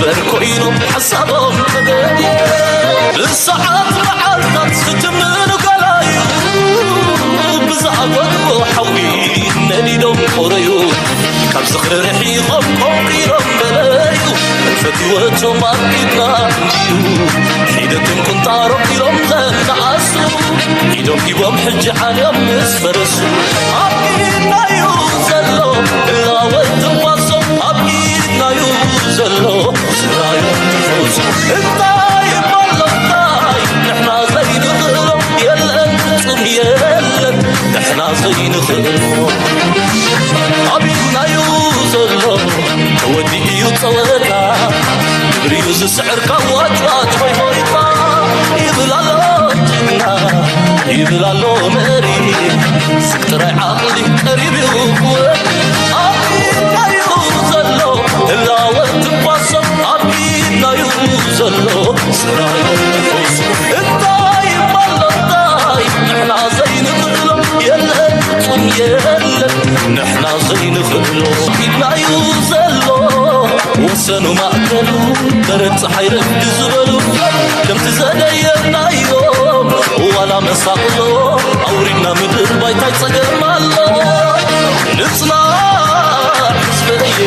በርኮይኖም ሓሳቦም ተገድየ ብሰዓት መዓልታት ዝትምኑ ገላዩ ብዝኣጎድቦ ሓዊ ነዲዶም ቆረዩ ካብ ዝኽሪ ርሒቖም ቆንቂሮም በለዩ ፈትወቶም ኣብ ኢድና እንድዩ ሒደትን ቁንጣሮም ኢሎም ዘነኣሱ ኢዶም ሂቦም ሕጂ ዓልዮም ምስ ፈረሱ ኣብ ኢድናዩ ዘሎ ህላወ ትንፋሶም ኣብ ኢድናዩ ዘሎ ስራዮም ትፈውሶም እንታይ እሞ ኣሎ እንታይ ንሕና ዘይንኽእሎ የለን ፍጹም የለን ንሕና ዘይንኽእሎ ኣብ ኢድናዩ ዘሎ ተወዲኡ እዩ ጸወታ ግብሪዩ ዝስዕር ካብ ዋጭዋጭ ሆይሆይታ ይብል ኣሎ ጅግና ይብል ኣሎ መሪ ስቕ ጥራይ ዓቕሊ ቀሪቡ ክወድ ኣብ ኢድናዩ ዘሎ ህላወ ትንፋሶም ኣብ ኢድናዩ ዘሎ ስራዮ ትፈውሶም እንታይ እሞ ኣሎ እንታይ ንሕና ዘይንኽእሎ የለን ፍጹም የለን ንሕና ዘይንኽእሎ ኢድናዩ ዘሎ ወሰኑ ማእከሉ በረድ ፀሓይ ረፍዲ ዝበሉ ከምቲ ዘደየብናዮም ዋላ መሳቕሎ ኣውሪድና ምድር ባይታይ ፀገም ኣሎ ንፅናዕ ህዝበየ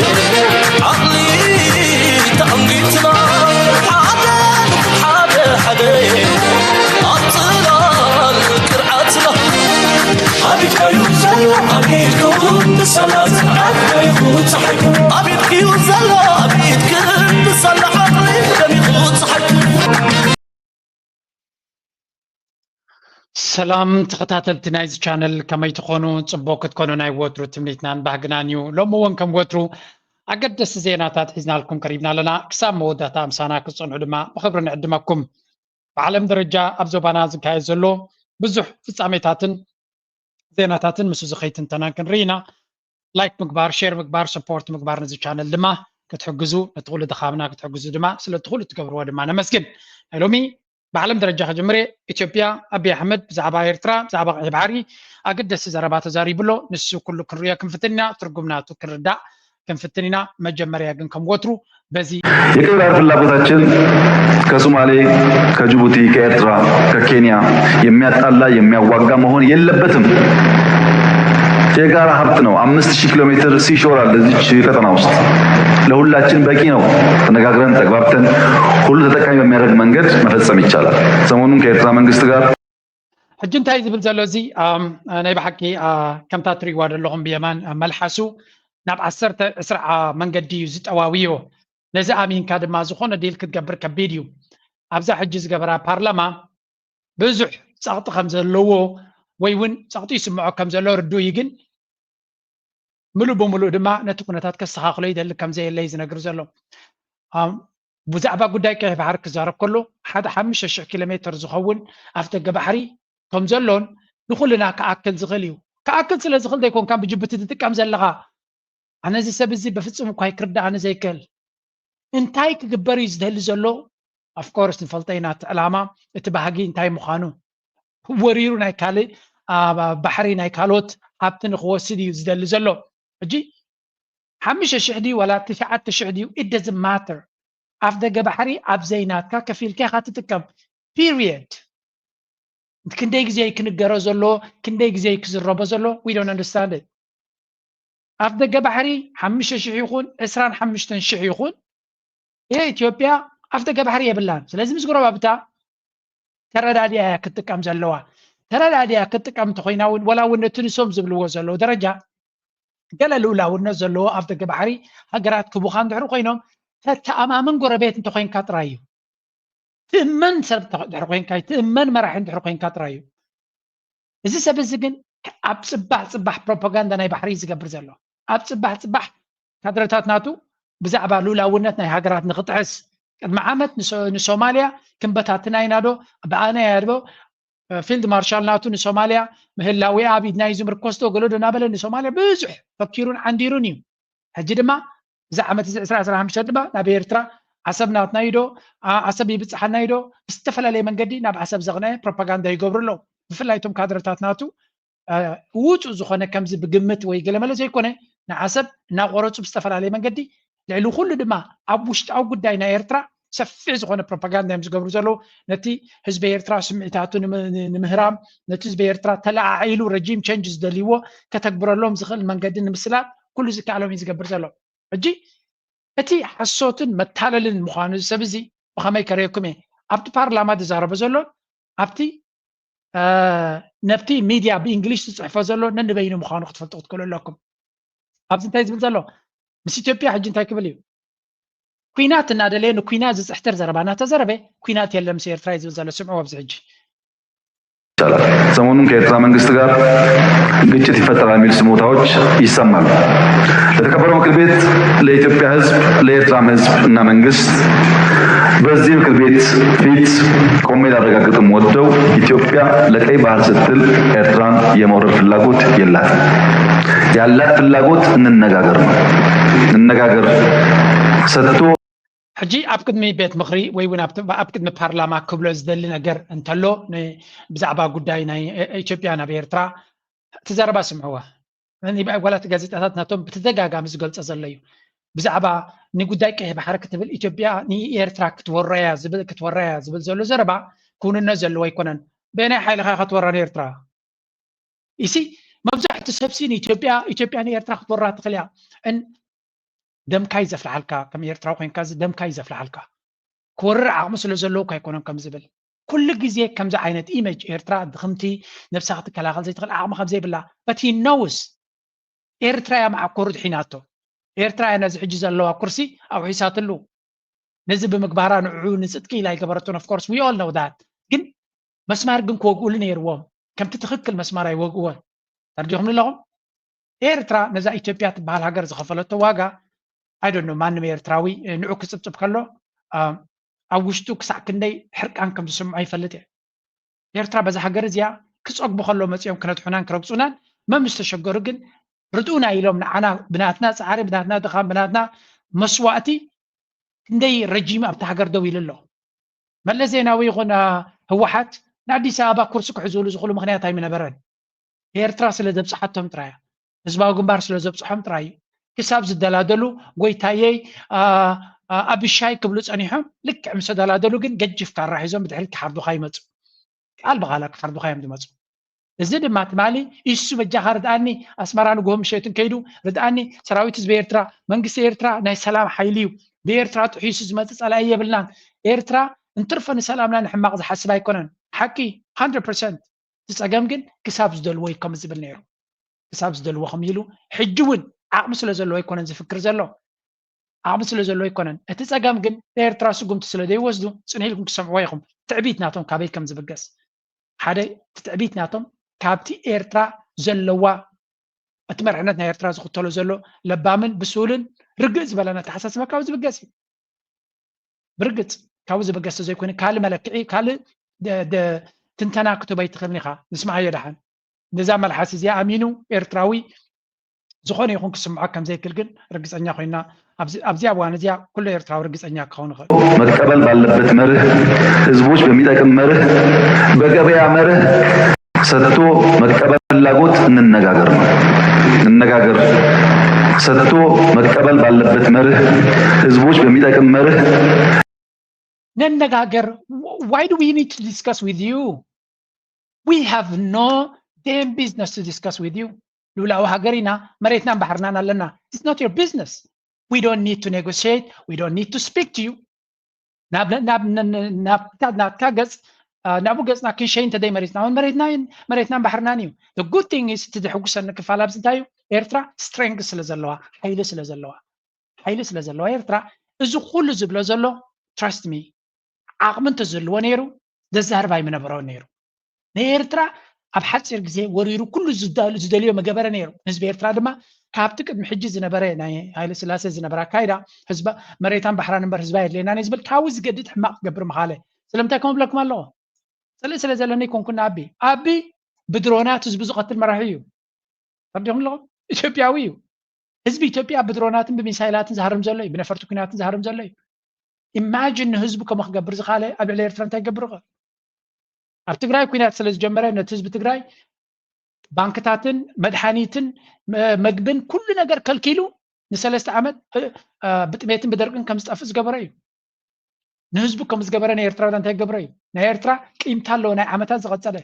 ዓቕሊ ተኣንጊትና ሓደ ሓደ ሓደ ኣብ ፅላል ቅርዓትና ኣቢትካዩ ዘሎ ኣቢትኩ ንሰላ ዝዓበይኩ ፀሓይኩ ኣቢትክዩ ዘሎ ኣቢትክ ንሰላ ዓቕሊ ደሚቑ ፀሓይኩ ሰላም ተኸታተልቲ ናይዚ ቻነል ከመይ ትኾኑ? ፅቡቅ ክትኮኑ ናይ ወትሩ ትምኒትናን ባህግናን እዩ። ሎሚ እውን ከም ወትሩ ኣገደስቲ ዜናታት ሒዝናልኩም ቀሪብና ኣለና። ክሳብ መወዳእታ ምሳና ክትፀንሑ ድማ ብኽብሪ ንዕድመኩም። ብዓለም ደረጃ ኣብ ዞባና ዝካየድ ዘሎ ብዙሕ ፍጻሜታትን ዜናታትን ምስ እዚ ከይትንተናን ክንርኢ ኢና። ላይክ ምግባር፣ ሼር ምግባር፣ ሰፖርት ምግባር ነዚ ቻነል ድማ ክትሕግዙ ነቲ ኩሉ ድኻምና ክትሕግዙ ድማ ስለቲ ኩሉ ትገብርዎ ድማ ነመስግን። ናይ ሎሚ ብዓለም ደረጃ ክጅምር እየ። ኢትዮጵያ፣ ኣቢይ ኣሕመድ ብዛዕባ ኤርትራ፣ ብዛዕባ ቀይሕ ባሕሪ ኣገደስቲ ዘረባ ተዛሪቡ ኣሎ። ንሱ ኩሉ ክንርእዮ ክንፍትን ኢና፣ ትርጉም ናቱ ክንርዳእ ክንፍትን ኢና። መጀመርያ ግን ከም ወትሩ በዚ የቀይ ባህር ፍላጎታችን ከሶማሌ፣ ከጅቡቲ፣ ከኤርትራ፣ ከኬንያ የሚያጣላ የሚያዋጋ መሆን የለበትም። የጋራ ሀብት ነው። አምስት ሺህ ኪሎ ሜትር ሲሾር አለ እዚች ቀጠና ውስጥ ለሁላችን በቂ ነው። ተነጋግረን ተግባብተን ሁሉ ተጠቃሚ በሚያደርግ መንገድ መፈጸም ይቻላል። ሰሞኑን ከኤርትራ መንግስት ጋር ሕጂ እንታይ ዝብል ዘሎ እዚ ናይ ብሓቂ ከምታ ትሪእዋ ዘለኹም ብየማን መልሓሱ ናብ ዓሰርተ ዕስራ መንገዲ እዩ ዝጠዋውዮ። ነዚ ኣሚንካ ድማ ዝኾነ ዲል ክትገብር ከቢድ እዩ። ኣብዛ ሕጂ ዝገበራ ፓርላማ ብዙሕ ጸቕጢ ከም ዘለዎ ወይ እውን ጸቕጢ ይስምዖ ከም ዘሎ ርዱእ እዩ። ግን ምሉእ ብምሉእ ድማ ነቲ ኩነታት ከስተኻኽሎ ይደሊ ከም ዘየለ እዩ ዝነግር ዘሎ። ብዛዕባ ጉዳይ ቀይሕ ባሕሪ ክዛረብ ከሎ ሓደ ሓሙሽተ ሽሕ ኪሎ ሜትር ዝኸውን ኣፍ ደገ ባሕሪ ከም ዘሎን ንኹልና ክኣክል ዝኽእል እዩ። ክኣክል ስለ ዝኽእል ዘይኮንካ ብጅቡቲ ትጥቀም ዘለኻ። ኣነ እዚ ሰብ እዚ በፍጹም እኳ ክርድኣኒ ዘይክእል። እንታይ ክግበር እዩ ዝደሊ ዘሎ? ኣፍኮርስ ንፈልጦ ኢና እቲ ዕላማ እቲ ባህጊ እንታይ ምዃኑ። ወሪሩ ናይ ካልእ ባሕሪ ናይ ካልኦት ሃብቲ ንክወስድ እዩ ዝደሊ ዘሎ። ሕጂ ሓሙሽተ ሽሕ ድዩ ዋላ ትሽዓተ ሽሕ ድዩ it doesn't matter። ኣፍ ደገ ባሕሪ ኣብ ዘይናትካ ከፊልካ ኢኻ ትጥቀም። ፒሪየድ። ክንደይ ግዜ እዩ ክንገሮ ዘሎ? ክንደይ ግዜ እዩ ክዝረቦ ዘሎ? We don't understand it። ኣፍ ደገ ባሕሪ ሓሙሽተ ሽሕ ይኹን ዕስራን ሓሙሽተን ሽሕ ይኹን ኢትዮጵያ ኣፍ ደገ ባሕሪ የብላን። ስለዚ ምስ ጎረባብታ ተረዳዲኣ እያ ክትጥቀም ዘለዋ። ተረዳዲኣ ክትጥቀም እንተኾይና እውን ወላ እውን ነቲ ንሶም ዝብልዎ ዘለዉ ደረጃ ገለ ልኡላውነት ዘለዎ ኣፍ ደገ ባሕሪ ሃገራት ክቡኻ እንድሕሪ ኮይኖም ተተኣማምን ጎረቤት እንተኾይንካ ጥራይ እዩ። ትእመን ሰብ ድሕሪ ኮይንካ ትእመን መራሒ እንድሕሪ ኮይንካ ጥራይ እዩ። እዚ ሰብ እዚ ግን ኣብ ፅባሕ ፅባሕ ፕሮፓጋንዳ ናይ ባሕሪ እዩ ዝገብር ዘሎ። ኣብ ፅባሕ ፅባሕ ካድረታት ናቱ ብዛዕባ ልኡላውነት ናይ ሃገራት ንክጥሕስ ቅድሚ ዓመት ንሶማልያ ክንበታትና ኢና ዶ ብኣነ እያ ዶ ፊልድ ማርሻል ናቱ ንሶማልያ ምህላዊኣ ኣብ ኢድና እዩ ዝምርኮስ ዶ ገለ ዶ እናበለ ንሶማልያ ብዙሕ ፈኪሩን ዓንዲሩን እዩ። ሕጂ ድማ እዚ ዓመት እዚ ዕስራ ዕስራ ሓሙሽተ ድማ ናብ ኤርትራ ዓሰብ ናትና እዩ ዶ ዓሰብ ይብፅሓና እዩ ዶ ብዝተፈላለየ መንገዲ ናብ ዓሰብ ዘቕነዐ ፕሮፓጋንዳ ይገብሩ ኣለዉ። ብፍላይ እቶም ካድረታት ናቱ ውፁእ ዝኾነ ከምዚ ብግምት ወይ ገለመለ ዘይኮነ ንዓሰብ እናቆረፁ ብዝተፈላለየ መንገዲ ልዕሊ ኩሉ ድማ ኣብ ውሽጣዊ ጉዳይ ናይ ኤርትራ ሰፊሕ ዝኾነ ፕሮፓጋንዳ እዮም ዝገብሩ ዘለዉ። ነቲ ህዝቢ ኤርትራ ስምዒታቱ ንምህራም፣ ነቲ ህዝቢ ኤርትራ ተለዓዒሉ ረጂም ቸንጅ ዝደልይዎ ከተግብረሎም ዝኽእል መንገዲ ንምስላጥ ኩሉ ዝከኣሎም እዩ ዝገብር ዘሎ። ሕጂ እቲ ሓሶትን መታለልን ምዃኑ እዚ ሰብ እዚ ብኸመይ ከርእየኩም እየ? ኣብቲ ፓርላማ ዝዛረቦ ዘሎ ኣብቲ ነብቲ ሚድያ ብእንግሊሽ ዝፅሕፎ ዘሎ ነንበይኑ ምዃኑ ክትፈልጡ ክትክእሉ ኣለኩም። ኣብዚ እንታይ ዝብል ዘሎ? ምስ ኢትዮጵያ ሕጂ እንታይ ክብል እዩ? ኩናት እናደለየ ንኩናት ዝፅሕትር ዘረባ እናተዘረበ ኩናት የለን ምስ ኤርትራ እዩ ዝብል ዘሎ። ስምዑ ኣብዚ ሕጂ። ይቻላል። ሰሞኑን ከኤርትራ መንግስት ጋር ግጭት ይፈጠራል የሚል ስሞታዎች ይሰማሉ። ለተከበረው ምክር ቤት፣ ለኢትዮጵያ ህዝብ፣ ለኤርትራም ህዝብ እና መንግስት በዚህ ምክር ቤት ፊት ቆሜ ላረጋግጥም ወደው ኢትዮጵያ ለቀይ ባህር ስትል ኤርትራን የመውረር ፍላጎት የላትም። ያላት ፍላጎት እንነጋገር ነው። እንነጋገር ሰጥቶ ሕጂ ኣብ ቅድሚ ቤት ምኽሪ ወይ እውን ኣብ ቅድሚ ፓርላማ ክብሎ ዝደሊ ነገር እንተሎ ብዛዕባ ጉዳይ ናይ ኢትዮጵያ ናብ ኤርትራ እቲ ዘረባ ስምዕዋ። ጓላት ጋዜጣታት ናቶም ብተደጋጋሚ ዝገልጾ ዘሎ እዩ። ብዛዕባ ንጉዳይ ቀይሕ ባሕሪ ክትብል ኢትዮጵያ ንኤርትራ ክትወረያ ዝብል ክትወረያ ዝብል ዘሎ ዘረባ ክውንነት ዘለዎ ኣይኮነን። ብናይ ሓይልኻ ክትወራ ንኤርትራ ኢሲ መብዛሕቱ ሰብሲ ንኢትዮጵያ ኢትዮጵያ ንኤርትራ ክትወራ ትኽእል እያ። ደምካ እዩ ዘፍልሓልካ፣ ከም ኤርትራዊ ኮይንካ እዚ ደምካ እዩ ዘፍልሓልካ። ክወርር ዓቕሚ ስለ ዘለዎ እኳ ኣይኮነን ከም ዝብል። ኩሉ ግዜ ከምዚ ዓይነት ኢመጅ ኤርትራ ድኽምቲ፣ ነብሳ ክትከላኸል ዘይትኽእል ዓቕሚ ከም ዘይብላ but he knows። ኤርትራ እያ መዓኮሩ ድሒናቶ። ኤርትራ እያ ነዚ ሕጂ ዘለዋ ኩርሲ ኣውሒሳትሉ። ነዚ ብምግባራ ንዕኡ ንጽድቂ ኢላ ኣይገበረቶን። Of course we all know that። ግን መስማር ግን ክወግኡሉ ነይርዎም። ከምቲ ትኽክል መስማር ኣይወግእዎን። ተረዲኹምኒ ኣለኹም? ኤርትራ ነዛ ኢትዮጵያ ትበሃል ሃገር ዝኸፈለቶ ዋጋ I don't know ማንም ኤርትራዊ ንዑ ክጽብጽብ ከሎ ኣብ ውሽጡ ክሳዕ ክንደይ ሕርቃን ከም ዝስምዖ ይፈልጥ እየ። ኤርትራ በዛ ሃገር እዚኣ ክጸግቡ ከሎ መጺኦም ክነድሑናን ክረግጹናን መም ዝተሸገሩ ግን ርድኡና ኢሎም ንዓና ብናትና ጻዕሪ ብናትና ድኻም ብናትና መስዋእቲ ክንደይ ረጂም ኣብቲ ሃገር ደው ኢሉ ኣሎ። መለስ ዜናዊ ይኹን ህወሓት ንኣዲስ ኣበባ ኩርሲ ክሕዝሉ ዝኽእሉ ምኽንያት ኣይምነበረን። ኤርትራ ስለ ዘብፅሓቶም ጥራያ፣ ህዝባዊ ግንባር ስለ ዘብፅሖም ጥራይ እዩ። ክሳብ ዝደላደሉ ጎይታየይ ኣቢሻይ ክብሉ ፀኒሖም። ልክዕ ምስ ተደላደሉ ግን ገጅፍ ካራ ሒዞም ብድሕሪት ክሓርዱኻ ይመፁ። ቃል ብቓላ ክሓርዱኻ እዮም ዝመፁ። እዚ ድማ ትማሊ ኢሱ በጃኻ ርድኣኒ፣ ኣስመራ ንግሆ ምሸትን ከይዱ ርድኣኒ፣ ሰራዊት ህዝቢ ኤርትራ መንግስቲ ኤርትራ ናይ ሰላም ሓይሊ እዩ፣ ብኤርትራ ጥሒሱ ዝመፅእ ፀላኢ የብልናን፣ ኤርትራ እንትርፎ ንሰላምና ንሕማቕ ዝሓስብ ኣይኮነን። ሓቂ hundred percent። እቲ ፀገም ግን ክሳብ ዝደልዎ እዩ ከምኡ ዝብል ነይሩ። ክሳብ ዝደልዎ ከምኡ ኢሉ ሕጂ እውን ዓቕሚ ስለ ዘለዎ ኣይኮነን ዝፍክር ዘሎ። ዓቕሚ ስለ ዘለዎ ኣይኮነን። እቲ ፀገም ግን ንኤርትራ ስጉምቲ ስለ ዘይወስዱ ፅን ኢልኩም ትሰምዕዎ ኢኹም። ትዕቢት ናቶም ካበይ ከም ዝብገስ ሓደ እቲ ትዕቢት ናቶም ካብቲ ኤርትራ ዘለዋ እቲ መርሕነት ናይ ኤርትራ ዝኽተሎ ዘሎ ለባምን ብሱልን ርግእ ዝበለን ኣተሓሳስባ ካብኡ ዝብገስ እዩ። ብርግፅ ካብኡ ዝብገስ ተዘይኮይኑ ካልእ መለክዒ ካልእ ትንተና ክትህቦ ኣይትኽእልን ኢኻ። ንስምዓዮ ደሓን ነዛ መልሓስ እዚኣ ኣሚኑ ኤርትራዊ ዝኾነ ይኹን ክስምዖ ከም ዘይክእል ግን ርግፀኛ ኮይና ኣብዚ ኣብዋን እዚኣ ኩሉ ኤርትራዊ ርግፀኛ ክኸውን ይኽእል። መቀበል ባለበት መርህ፣ ህዝቦች በሚጠቅም መርህ፣ በገበያ መርህ ሰጥቶ መቀበል ፍላጎት እንነጋገር ነው። እንነጋገር ሰጥቶ መቀበል ባለበት መርህ፣ ህዝቦች በሚጠቅም መርህ ነነጋገር። Why do we need to discuss with you? We have no damn business to discuss with you. ሉላዊ ሃገር ኢና፣ መሬትናን ባሕርናን ኣለና። It's not your business. We don't need to negotiate. We don't need to speak to you. ናትካ ገጽ ናብኡ ገጽና ክንሸይ እንተደይ መሬትና እውን መሬትናን ባሕርናን እዩ። Good thing is እቲ ዘሕጉሰኒ ክፋል ኣብዚ እንታይ እዩ? ኤርትራ strength ስለ ዘለዋ ሓይሊ ስለ ዘለዋ ሓይሊ ስለ ዘለዋ ኤርትራ እዚ ኩሉ ዝብሎ ዘሎ trust me ዓቕሚ እንተዝህልዎ ነይሩ ዘዛርብ ኣይምነበሮን ነይሩ። ንኤርትራ ኣብ ሓፂር ግዜ ወሪሩ ኩሉ ዝደልዮ መገበረ ነይሩ። ህዝቢ ኤርትራ ድማ ካብቲ ቅድሚ ሕጂ ዝነበረ ናይ ሃይለ ስላሴ ዝነበረ ኣካይዳ ህዝባ መሬታን ባሕራን እምበር ህዝባ የድልየናን እዩ ዝብል ካብኡ ዝገድድ ሕማቕ ክገብር ምኻለ። ስለምንታይ ከምኡ ብለኩም ኣለኹ? ፅልኢ ስለ ዘለኒ ኣይኮንኩን። ኣቢ ኣቢ ብድሮናት ህዝቢ ዝቐትል መራሒ እዩ። ተረዲኹም ኣለኹም? ኢትዮጵያዊ እዩ። ህዝቢ ኢትዮጵያ ብድሮናትን ብሚሳይላትን ዝሃርም ዘሎ እዩ። ብነፈርቲ ኩናትን ዝሃርም ዘሎ እዩ። Imagine ንህዝቡ ከምኡ ክገብር ዝኻለ ኣብ ልዕሊ ኤርትራ እንታይ ክገብር ይኽእል? ኣብ ትግራይ ኩናት ስለ ዝጀመረ ነቲ ህዝቢ ትግራይ ባንክታትን መድሓኒትን መግብን ኩሉ ነገር ከልኪሉ ንሰለስተ ዓመት ብጥሜትን ብደርቅን ከም ዝጠፍእ ዝገበረ እዩ። ንህዝቡ ከም ዝገበረ ናይ ኤርትራ እንታይ ገብረ እዩ? ናይ ኤርትራ ቂምታ ኣለዎ፣ ናይ ዓመታት ዝቐጸለ።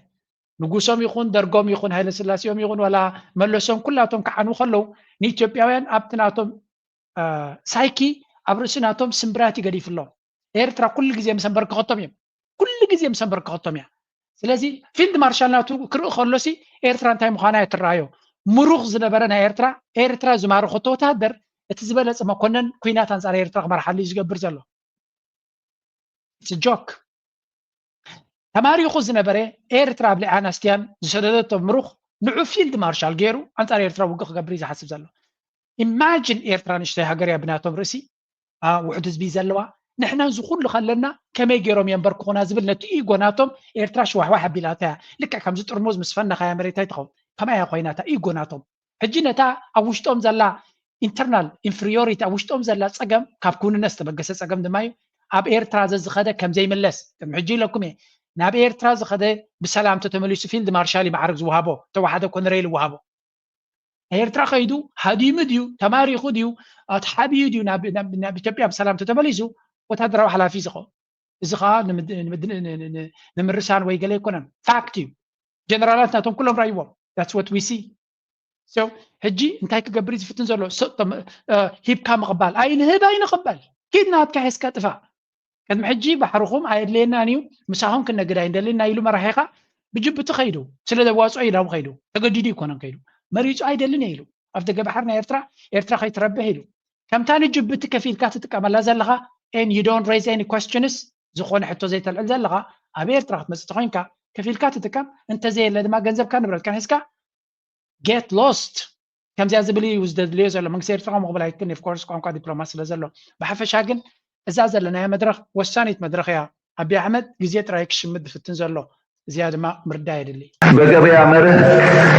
ንጉሶም ይኹን ደርጎም ይኹን ሃይለ ስላሴኦም ይኹን ዋላ መለሶም ኩላቶም ክዓኑ ከለዉ ንኢትዮጵያውያን ኣብቲ ናቶም ሳይኪ ኣብ ርእሲ ናቶም ስምብራት ይገዲፍሎም። ኤርትራ ኩሉ ግዜ ምስ ኣንበርከኸቶም እዮም። ኩሉ ግዜ ምስ ኣንበርከኸቶም እያ። ስለዚ ፊልድ ማርሻል ናቱ ክርኢ ከሎሲ ኤርትራ እንታይ ምዃና እያ ትረኣዮ። ምሩኽ ዝነበረ ናይ ኤርትራ፣ ኤርትራ ዝማረኸቶ ወተሃደር እቲ ዝበለጸ መኮነን ኩናት ኣንጻር ኤርትራ ክመርሓሉ እዩ ዝገብር ዘሎ። ጆክ ተማሪኹ ዝነበረ ኤርትራ ኣብ ልዕሊ ኣናስትያን ዝሰደደቶ ምሩኽ ንዑ ፊልድ ማርሻል ገይሩ ኣንጻር ኤርትራ ውግእ ክገብር እዩ ዝሓስብ ዘሎ። ኢማጂን ኤርትራ ንእሽተይ ሃገር እያ ብናቶም ርእሲ ውሑድ ህዝቢ ዘለዋ። ንሕና እዚ ኩሉ ከለና ከመይ ገይሮም የንበርክኹና ዝብል ነቲ ኢጎ ናቶም ኤርትራ ሽዋሕዋሕ ኣቢላታ እያ። ልክዕ ከምዚ ጥርሙዝ ምስ ፈነኻያ መሬት ኣይትኸውን ከማያ ኮይናታ ኢጎ ናቶም። ሕጂ ነታ ኣብ ውሽጦም ዘላ ኢንተርናል ኢንፍሪዮሪቲ ኣብ ውሽጦም ዘላ ጸገም ካብ ክውንነት ዝተበገሰ ጸገም ድማ እዩ። ኣብ ኤርትራ ዘዝኸደ ከም ዘይምለስ ቅድሚ ሕጂ ኢለኩም እየ። ናብ ኤርትራ ዝኸደ ብሰላም ተተመሊሱ ፊልድ ማርሻል ማዕረግ ዝወሃቦ ተዋሓደ ኮነሬል ይወሃቦ። ኤርትራ ከይዱ ሃዲሙ ድዩ ተማሪኹ ድዩ ተሓቢኡ ድዩ ናብ ኢትዮጵያ ብሰላም ተተመሊሱ ወታደራዊ ሓላፊ ዝኸውን እዚ ከዓ ንምርሳን ወይ ገለ ኣይኮነን። ፋክት እዩ። ጀነራላት ናቶም ኩሎም ራይዎም that's what we see። ሕጂ እንታይ ክገብር ዝፍትን ዘሎ ሂብካ ምቕባል ኣይንህብ ኣይንቕበል ኪድ ናትካ ሒዝካ ጥፋ። ቅድሚ ሕጂ ባሕርኹም ኣየድለየናን እዩ ምሳኹም ክነግድ ኣይንደልን ኢና ኢሉ መራሒኻ ብጅቡቲ ከይዱ ስለ ዘዋፅኦ ኢላው ከይዱ ተገዲዱ ይኮነን ከይዱ መሪፁ ኣይደልን እየ ኢሉ ኣብ ደገ ባሕሪ ናይ ኤርትራ ኤርትራ ከይትረብሕ ኢሉ ከምታ ንጅቡቲ ከፊልካ ትጥቀመላ ዘለኻ and you don't raise any questions ዝኾነ ሕቶ ዘይተልዕል ዘለኻ ኣብ ኤርትራ ክትመፅእ ተኮይንካ ከፊልካ ትጥቀም እንተዘየለ ድማ ገንዘብካ ንብረትካ ሒዝካ get lost ከምዚኣ ዝብል እዩ ዝደድልዮ ዘሎ መንግስቲ ኤርትራ ከምኡ ክብል ኣይክን of course ቋንቋ ዲፕሎማሲ ስለ ዘሎ ብሓፈሻ ግን እዛ ዘለናያ መድረኽ ወሳኒት መድረኽ እያ ኣቢ ኣሕመድ ግዜ ጥራይ ክሽምት ዝፍትን ዘሎ እዚኣ ድማ ምርዳእ የድሊ በገበያ መርህ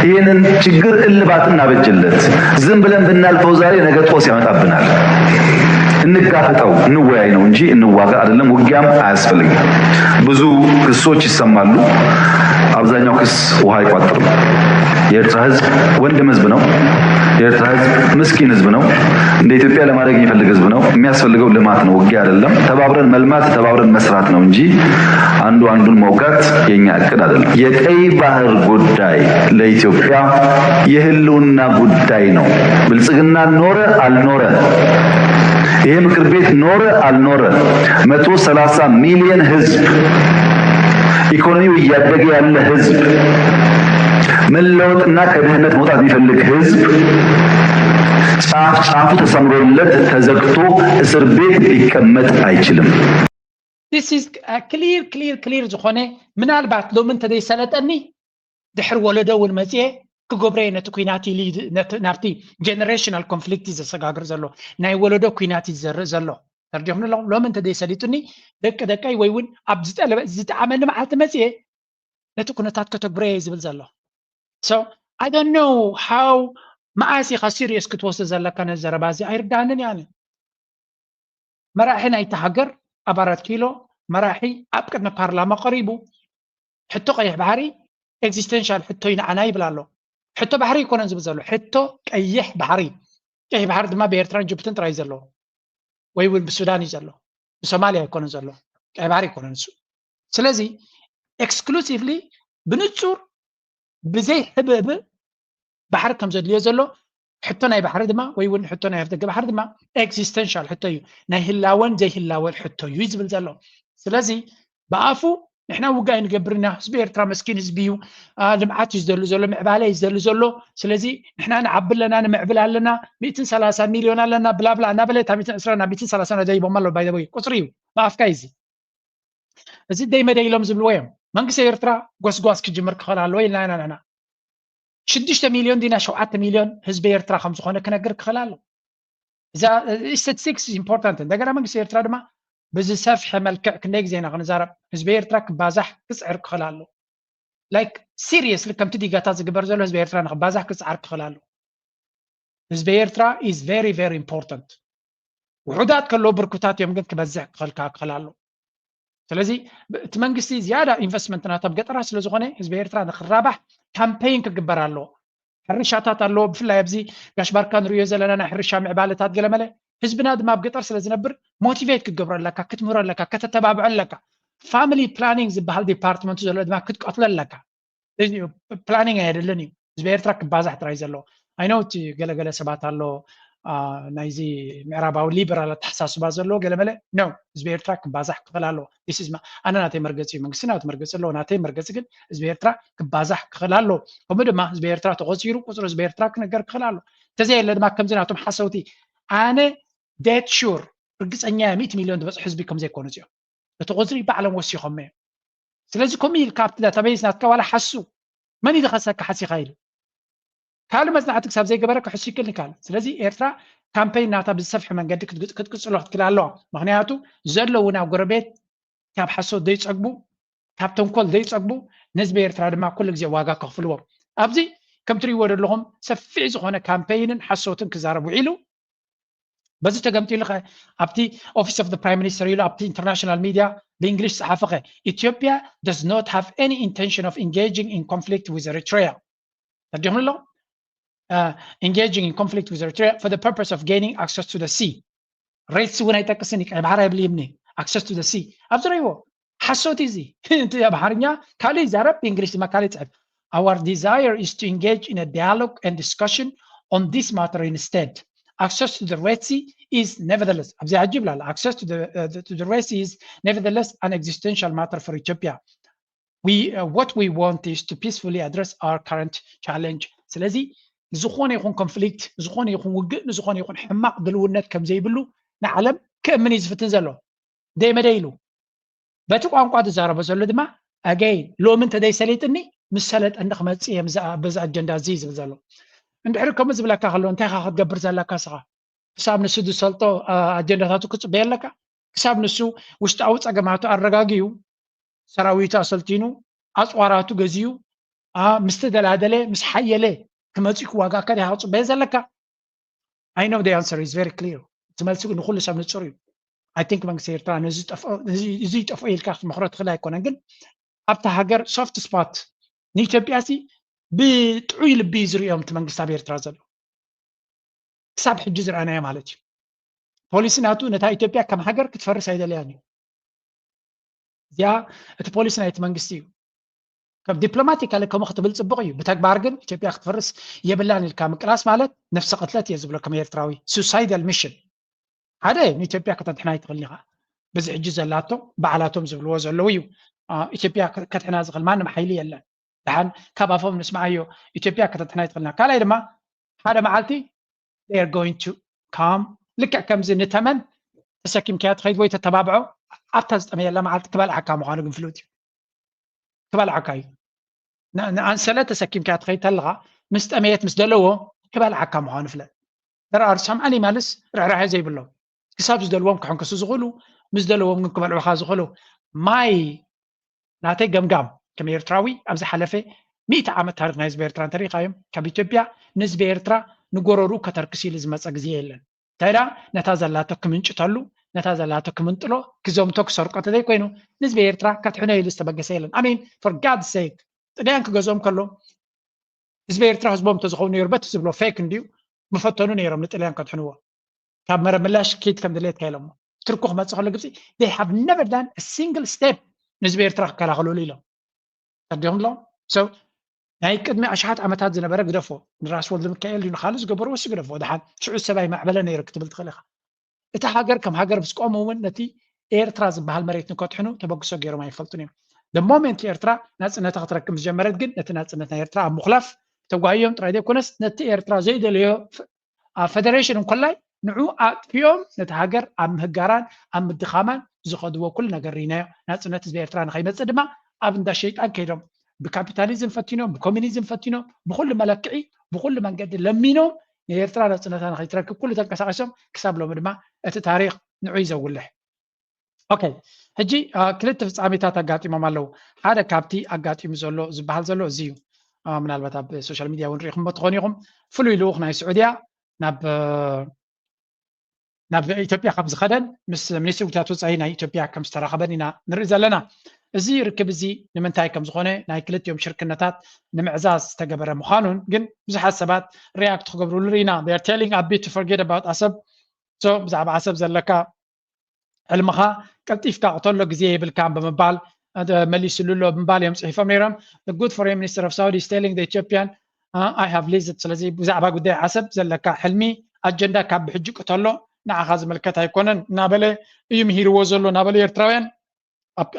ይህንን ችግር እልባት እናበጀለት ዝም ብለን ብናልፈው ዛሬ ነገ ጦስ ያመጣብናል እንጋፈጠው እንወያይ ነው እንጂ እንዋጋ አይደለም ውጊያም አያስፈልግም ብዙ ክሶች ይሰማሉ አብዛኛው ክስ ውሃ አይቋጥርም የኤርትራ ህዝብ ወንድም ህዝብ ነው የኤርትራ ህዝብ ምስኪን ህዝብ ነው እንደ ኢትዮጵያ ለማደግ የሚፈልግ ህዝብ ነው የሚያስፈልገው ልማት ነው ውጊያ አይደለም ተባብረን መልማት ተባብረን መስራት ነው እንጂ አንዱ አንዱን መውጋት የኛ እቅድ አይደለም የቀይ ባህር ጉዳይ ለኢትዮጵያ የህልውና ጉዳይ ነው ብልጽግና ኖረ አልኖረ ይሄ ምክር ቤት ኖረ አልኖረ መቶ ሰላሳ ሚሊዮን ህዝብ ኢኮኖሚው እያደገ ያለ ህዝብ መለወጥና ከድህነት መውጣት የሚፈልግ ህዝብ ጫፍ ጫፉ ተሰምሮለት ተዘግቶ እስር ቤት ሊቀመጥ አይችልም። ክሊር ክሊር ክሊር ዝኾነ ምናልባት ሎሚ እንተዘይሰለጠኒ ድሕሪ ወለዶ እውን መፅኤ ክገብረየ ነቲ ኩናት ናብቲ generational conflict ዘሰጋግር ዘሎ ናይ ወለዶ ኩናት ዝዘርእ ዘሎ ተርዲኹም ኣለኹም ሎሚ እንተዘይሰሊጡኒ ደቂ ደቀይ ወይ እውን ኣብ ዝጠዓመኒ መዓልቲ መፅኤ ነቲ ኩነታት ከተግብረየ ዝብል ዘሎ so I don't know how መዓስ ኢኻ serious ክትወስድ ዘለካ ነዚ ዘረባ እዚ ኣይርዳንን እያ መራሒ ናይቲ ሃገር ኣብ ኣራት ኪሎ መራሒ ኣብ ቅድሚ ፓርላማ ቀሪቡ ሕቶ ቀይሕ ባሕሪ existential ሕቶ እዩ ንዓና ይብል ኣሎ ሕቶ ባሕሪ ኣይኮነን ዝብል ዘሎ ሕቶ ቀይሕ ባሕሪ ቀይሕ ባሕሪ ድማ ብኤርትራን ጅቡትን ጥራይ ዘለዎ ወይ እውን ብሱዳን እዩ ዘሎ ብሶማልያ ኣይኮነን ዘሎ ቀይሕ ባሕሪ ኣይኮነን እሱ ስለዚ exclusively ብንጹር ብዘይ ሕብእብእ ባሕሪ ከም ዘድልዮ ዘሎ ሕቶ ናይ ባሕሪ ድማ ወይ እውን ሕቶ ናይ ኣፍደገ ባሕሪ ድማ existential ሕቶ እዩ ናይ ህላወን ዘይህላወን ሕቶ እዩ ዝብል ዘሎ ስለዚ ብኣፉ ንሕና ውጋይ ንገብር ኢና ህዝቢ ኤርትራ መስኪን ህዝቢ እዩ ልምዓት እዩ ዝደሊ ዘሎ ምዕባለ እዩ ዝደሊ ዘሎ ስለዚ ንሕና ንዓቢ ኣለና ንምዕብል ኣለና ሚእትን ሰላሳ ሚልዮን ኣለና ብላብላ እናበለ እታ ሚእትን ዕስራ ናብ ሚእትን ሰላሳ ደይቦም ኣሎ ባይዘወይ ቁፅሪ እዩ ብኣፍካ እዩ እዚ ደይ መደይ ኢሎም ዝብልዎ እዮም መንግስቲ ኤርትራ ጎስጓስ ክጅምር ክኽእል ኣለዎ ኢልና ኢና ንሕና ሽዱሽተ ሚልዮን ዲና ሸውዓተ ሚልዮን ህዝቢ ኤርትራ ከም ዝኾነ ክነግር ክኽእል ኣሎ እዛ statistics important እንደገና መንግስቲ ኤርትራ ድማ ብዝሰፍሐ መልክዕ ክንደይ ግዜ ኢና ክንዛረብ ህዝቢ ኤርትራ ክባዛሕ ክፅዕር ክኽእል ኣሎ like seriously ከምቲ ዲጋታት ዝግበር ዘሎ ህዝቢ ኤርትራ ንክባዛሕ ክፅዓር ክኽእል ኣሎ ህዝቢ ኤርትራ is very very important ውሑዳት ከለዉ ብርኩታት እዮም ግን ክበዝሕ ክኽልካ ክኽእል ኣሎ ስለዚ እቲ መንግስቲ ዝያዳ ኢንቨስትመንት ናቶም ገጠራት ስለ ዝኾነ ህዝቢ ኤርትራ ንክራባሕ ካምፔይን ክግበር ኣለዎ ሕርሻታት ኣለዎ። ብፍላይ ኣብዚ ጋሽ ባርካ ንሪዮ ዘለና ናይ ሕርሻ ምዕባለታት ገለመለ ህዝብና ድማ ኣብ ገጠር ስለ ዝነብር ሞቲቬት ክትገብሮ ኣለካ፣ ክትምህሮ ኣለካ፣ ከተተባብዖ ኣለካ። ፋሚሊ ፕላኒንግ ዝበሃል ዲፓርትመንት ዘሎ ድማ ክትቀትሎ ኣለካ። እዚ ፕላኒንግ ኣየድልን እዩ። ህዝቢ ኤርትራ ክባዛሕ ጥራይ ዘለዎ ኣይነው እቲ ገለገለ ሰባት ኣሎ ናይዚ ምዕራባዊ ሊበራል ኣተሓሳስባ ዘለዎ ገለመለ ነው። ህዝቢ ኤርትራ ክባዛሕ ክኽእል ኣለዎ። ኣነ ናተይ መርገፂ እዩ፣ መንግስቲ ናቱ መርገፂ ኣለዎ። ናተይ መርገፂ ግን ህዝቢ ኤርትራ ክባዛሕ ክኽእል ኣለዎ። ከምኡ ድማ ህዝቢ ኤርትራ ተቆፂሩ ቁፅሪ ህዝቢ ኤርትራ ክነገር ክኽእል ኣለዎ። እንተዘየለ ድማ ከምዚ ናቶም ሓሰውቲ ኣነ ዴት ሹር ርግፀኛ እየ ሚእቲ ሚልዮን ዝበፅሑ ህዝቢ ከምዘይኮኑ እዚኦም እቲ ቁፅሪ ባዕሎም ወሲኾም እዮም። ስለዚ ከምኡ ኢልካ ኣብቲ ዳታቤዝ ናትካ ዋላ ሓሱ መን እዩ ዝኸሰካ ሓሲኻ ኢሉ ካልእ መጽናዕቲ ክሳብ ዘይገበረ ክሕሱ ይክእል ይካል። ስለዚ ኤርትራ ካምፔይን ናታ ብዝሰፍሐ መንገዲ ክትቅጽሎ ክትክል ኣለዋ። ምክንያቱ ዘለዉ ናብ ጎረቤት ካብ ሓሶት ዘይጸግቡ ካብ ተንኮል ዘይጸግቡ ነዝቢ ኤርትራ ድማ ኩሉ ግዜ ዋጋ ከኽፍልዎም ኣብዚ ከም ትሪእዎ ዘለኹም ሰፊሕ ዝኾነ ካምፔይንን ሓሶትን ክዛረብ ውዒሉ በዚ ተገምጢሉ ኸ ኣብቲ ኦፊስ ኦፍ ፕራይም ሚኒስተር ኢሉ ኣብቲ ኢንተርናሽናል ሚድያ ብእንግሊሽ ጸሓፈ ኸ ኢትዮጵያ does not have any intention of engaging in conflict with Eritrea ተዲኹም ኣሎ engaging in conflict with Eritrea for the purpose of gaining access to the sea ሬድ ሲ እውን ኣይጠቅስን እዩ ቀይ ባሕር ኣይብል ይብኒ access to the sea ኣብዚ ረይዎ ሓሶት እዚ እቲ ኣምሓርኛ ካልእ ይዛረብ ብእንግሊሽ ድማ ካልእ ይፅሕፍ our desire is to engage in a dialogue and discussion on this matter instead access to the Red Sea is nevertheless ኣብዚ ሕጂ ይብላል access to the, uh, to the Red Sea is nevertheless an existential matter for Ethiopia we uh, what we want is to peacefully address our current challenge ስለዚ ዝኾነ ይኹን ኮንፍሊክት ዝኾነ ይኹን ውግእ ንዝኾነ ይኹን ሕማቕ ድልውነት ከም ዘይብሉ ንዓለም ክእምን እዩ ዝፍትን ዘሎ ደይ መደይ ኢሉ በቲ ቋንቋ ዝዛረቦ ዘሎ ድማ ኣገይ ሎሚ እንተደይ ሰሊጥኒ ምስ ሰለጠኒ ክመፅእ እየ በዚ ኣጀንዳ እዚ ዝብል ዘሎ እንድሕሪ ከምኡ ዝብለካ ከሎ እንታይ ካ ክትገብር ዘለካ ስኻ ክሳብ ንሱ ዝሰልጦ ኣጀንዳታቱ ክፅበየ ኣለካ ክሳብ ንሱ ውሽጣዊ ፀገማቱ ኣረጋግዩ ሰራዊቱ ኣሰልጢኑ ኣፅዋራቱ ገዚኡ ምስ ተደላደለ ምስ ሓየለ ክመፅእ ክዋጋእካ ዲኻ ክፅበየ ዘለካ I know the answer is very clear እቲ መልሲ ንኩሉ ሰብ ንፁር እዩ I think መንግስቲ ኤርትራ እዚ ይጠፍኦ ኢልካ ክትመኽሮ ትኽእል ኣይኮነን ግን ኣብታ ሃገር soft spot ንኢትዮጵያ ሲ ብጥዑይ ልቢ ዝርእዮም እቲ መንግስቲ ኣብ ኤርትራ ዘሎ ክሳብ ሕጂ ዝረኣናዮ ማለት እዩ ፖሊሲ ናቱ ነታ ኢትዮጵያ ከም ሃገር ክትፈርስ ኣይደለያን እዩ እዚኣ እቲ ፖሊሲ ናይቲ መንግስቲ እዩ ከም ዲፕሎማቲካሊ ከምኡ ክትብል ፅቡቅ እዩ ብተግባር ግን ኢትዮጵያ ክትፈርስ የብላን ኢልካ ምቅላስ ማለት ነፍሰ ቅትለት እየ ዝብሎ ከም ኤርትራዊ suicidal mission ሓደ ንኢትዮጵያ ከተድሕና ኣይትኽእልን ኢኻ በዚ ሕጂ ዘላቶ ባዕላቶም ዝብልዎ ዘለዉ እዩ ኢትዮጵያ ከድሕና ዝኽእል ማንም ሓይሊ የለን ደሓን ካብ ኣፎም ንስምዓዮ ኢትዮጵያ ከተድሕና ኣይትኽእልና ካልኣይ ድማ ሓደ መዓልቲ they are going to come ልክዕ ከምዚ ንተመን ተሰኪምካያ ትኸይድ ወይ ተተባብዖ ኣብታ ዝጠመየላ መዓልቲ ክበልዓካ ምዃኑ ግን ፍሉጥ እዩ ክበልዓካ እዩ ንኣንሰለ ተሰኪምካያ ትኸይድ ተለኻ ምስ ጠመየት ምስ ደለዎ ክበልዓካ ምዃኑ ፍለጥ there are some animals ርሕራሐ ዘይብሎም ክሳብ ዝደልዎም ክሕንክሱ ዝኽእሉ ምስ ደለዎም ግን ክበልዑኻ ዝኽእሉ my ናተይ ገምጋም ከም ኤርትራዊ ኣብ ዝሓለፈ ሚእቲ ዓመት ታሪክ ናይ ህዝቢ ኤርትራ እንተሪኢኻዮም ካብ ኢትዮጵያ ንህዝቢ ኤርትራ ንጎረርኡ ከተርክስ ኢሉ ዝመፀ ግዜ የለን እንታይ ደኣ ነታ ዘላቶ ክምንጭተሉ ነታ ዘላቶ ክምንጥሎ ክዘምቶ ክሰርቆ ተዘይኮይኑ ንህዝቢ ኤርትራ ከድሕኖ ኢሉ ዝተበገሰ የለን I mean for God's sake ጥልያን ክገዝኦም ከሎ ህዝቢ ኤርትራ ህዝቦም እንተዝኸውን ነይሩ በቲ ዝብሎ ፌክ እንድዩ ምፈተኑ ነይሮም ንጥልያን ከድሕንዎ ካብ መረብ ምላሽ ኪድ ከም ድሌትካ ኢሎሞ ትርኩ ክመፅእ ከሎ ግብፂ they have never done a single step ንህዝቢ ኤርትራ ክከላኸልሉ ኢሎም ተዲኹም ኣለዎም so ናይ ቅድሚ ኣሽሓት ዓመታት ዝነበረ ግደፎ ንራስ ወልደ ሚካኤል እዩ ንካልእ ዝገበርዎ ሲ ግደፎ ድሓን ሽዑ ሰብኣይ ማዕበለ ነይሩ ክትብል ትኽእል ኢኻ እቲ ሃገር ከም ሃገር ምስ ቆሙ እውን ነቲ ኤርትራ ዝበሃል መሬት ንከድሕኑ ተበግሶ ገይሮም ኣይፈልጡን እዮም the moment ኤርትራ ናፅነታ ክትረክብ ምስ ጀመረት ግን ነቲ ናፅነት ናይ ኤርትራ ኣብ ምኹላፍ ተጓዮም ጥራይ ዘይኮነስ ነቲ ኤርትራ ዘይደለዮ ኣብ ፈደሬሽን እንኮላይ ንዑ ኣጥፊኦም ነቲ ሃገር ኣብ ምህጋራን ኣብ ምድኻማን ዝኸድዎ ኩሉ ነገር ርኢናዮ ናፅነት ህዝቢ ኤርትራ ንኸይመፅእ ድማ ኣብ እንዳ ሸይጣን ከይዶም ብካፒታሊዝም ፈቲኖም ብኮሚኒዝም ፈቲኖም ብኩሉ መለክዒ ብኩሉ መንገዲ ለሚኖም ንኤርትራ ናፅነታ ንኸይትረክብ ኩሉ ተንቀሳቂሶም ክሳብ ሎሚ ድማ እቲ ታሪክ ንዑ እዩ ዘጉልሕ ኦኬ ሕጂ ክልተ ፍፃሜታት ኣጋጢሞም ኣለዉ ሓደ ካብቲ ኣጋጢሙ ዘሎ ዝበሃል ዘሎ እዚ እዩ ምናልባት ኣብ ሶሻል ሚድያ እውን ሪኢኹምዎ ትኾኑ ኢኹም ፍሉይ ልኡኽ ናይ ስዑድያ ናብ ናብ ኢትዮጵያ ካብ ዝኸደን ምስ ሚኒስትሪ ጉዳያት ወፃኢ ናይ ኢትዮጵያ ከም ዝተራኸበን ኢና ንርኢ ዘለና እዚ ርክብ እዚ ንምንታይ ከም ዝኾነ ናይ ክልቲኦም ሽርክነታት ንምዕዛዝ ዝተገበረ ምዃኑን ግን ብዙሓት ሰባት ሪያክት ክገብርሉ ርኢና። They are telling ኣቢ to forget about ኣሰብ። So ብዛዕባ ኣሰብ ዘለካ ሕልምኻ ቀልጢፍካ ቅተሎ፣ ግዜ የብልካን ብምባል መሊስሉ ኣሎ ብምባል እዮም ጽሒፎም ነይሮም። The good foreign minister of Saudi is telling the Ethiopian I have listed። ስለዚ ብዛዕባ ጉዳይ ዓሰብ ዘለካ ሕልሚ ኣጀንዳ ካብ ብሕጂ ቅተሎ፣ ንዓኻ ዝምልከት ኣይኮነን እናበለ እዩ ምሂርዎ ዘሎ እናበሉ ኤርትራውያን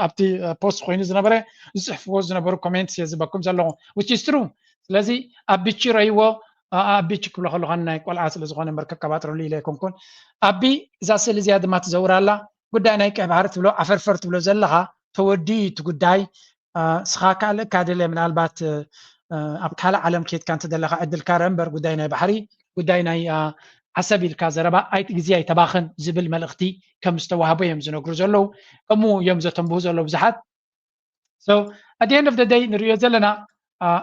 ኣብቲ ፖስት ኮይኑ ዝነበረ ዝፅሕፍዎ ዝነበሩ ኮሜንት እየ ዝበኩም ዘለኹ። Which is true። ስለዚ ኣቢ ችረይዎ ኣቢ ች ክብሎ ከለኹ ናይ ቆልዓ ስለ ዝኾነ እምበር ከቀባጥረሉ ኢለ ኣይኮንኩን። ኣቢ እዛ ስእሊ እዚኣ ድማ ትዘውር ኣላ። ጉዳይ ናይ ቀይ ባሕሪ ትብሎ ዓፈርፈር ትብሎ ዘለኻ ተወዲኡ እቲ ጉዳይ። ስኻ ካልእ ካድለ ምናልባት ኣብ ካልእ ዓለም ኬድካ እንተደለኻ ዕድልካ ርአ እምበር ጉዳይ ናይ ባሕሪ ጉዳይ ናይ ዓሰብ ኢልካ ዘረባ ግዜ ኣይተባኽን ዝብል መልእኽቲ ከም ዝተዋህቦ እዮም ዝነግሩ ዘለዉ። ከምኡ እዮም ዘተንብሁ ዘለዉ ብዙሓት። So at the end of the day ንሪኦ ዘለና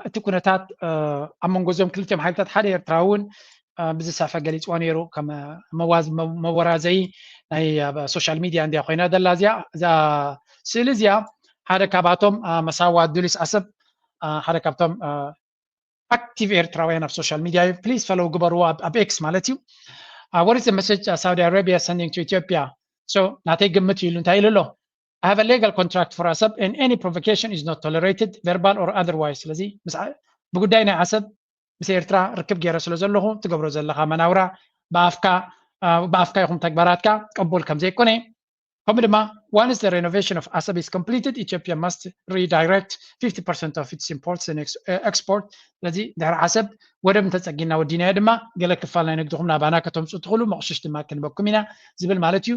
እቲ ኩነታት ኣብ መንጎ እዞም ክልቲኦም ሓይልታት ሓደ ኤርትራ እውን ብዝሰፈ ገሊፅዎ ነይሩ ከም መወራዘይ ናይ ሶሻል ሚድያ እንዲያ ኮይና ዘላ እዚኣ እዛ ስእሊ እዚኣ ሓደ ካብኣቶም መሳዋ ዱሊስ ዓሰብ ሓደ ካብቶም ኣክቲቭ ኤርትራውያን ኣብ ሶሻል ሚድያ እዩ። ፕሊዝ ፈሎው ግበርዎ ኣብ ኤክስ ማለት እዩ። What is the message Saudi Arabia sending to Ethiopia? So ናተይ ግምት እዩ ኢሉ እንታይ ኢሉ ኣሎ? I have a legal contract for Asab and any provocation is not tolerated verbal or otherwise። ስለዚ ብጉዳይ ናይ ዓሰብ ምስ ኤርትራ ርክብ ገይረ ስለ ዘለኹ ትገብሮ ዘለኻ መናውራ ብኣፍካ ብኣፍካ ይኹን ተግባራትካ ቅቡል ከም ዘይኮነ ከምኡ ድማ once the renovation of Asab is completed Ethiopia must redirect fifty percent of its imports and export። ስለዚ ድሕሪ ዓሰብ ወደብ እንተፀጊና ወዲናዮ ድማ ገለ ክፋል ናይ ንግድኹም ናባና ከተምፅኡ ትኽእሉ መቕሽሽ ድማ ክንበኩም ኢና ዝብል ማለት እዩ።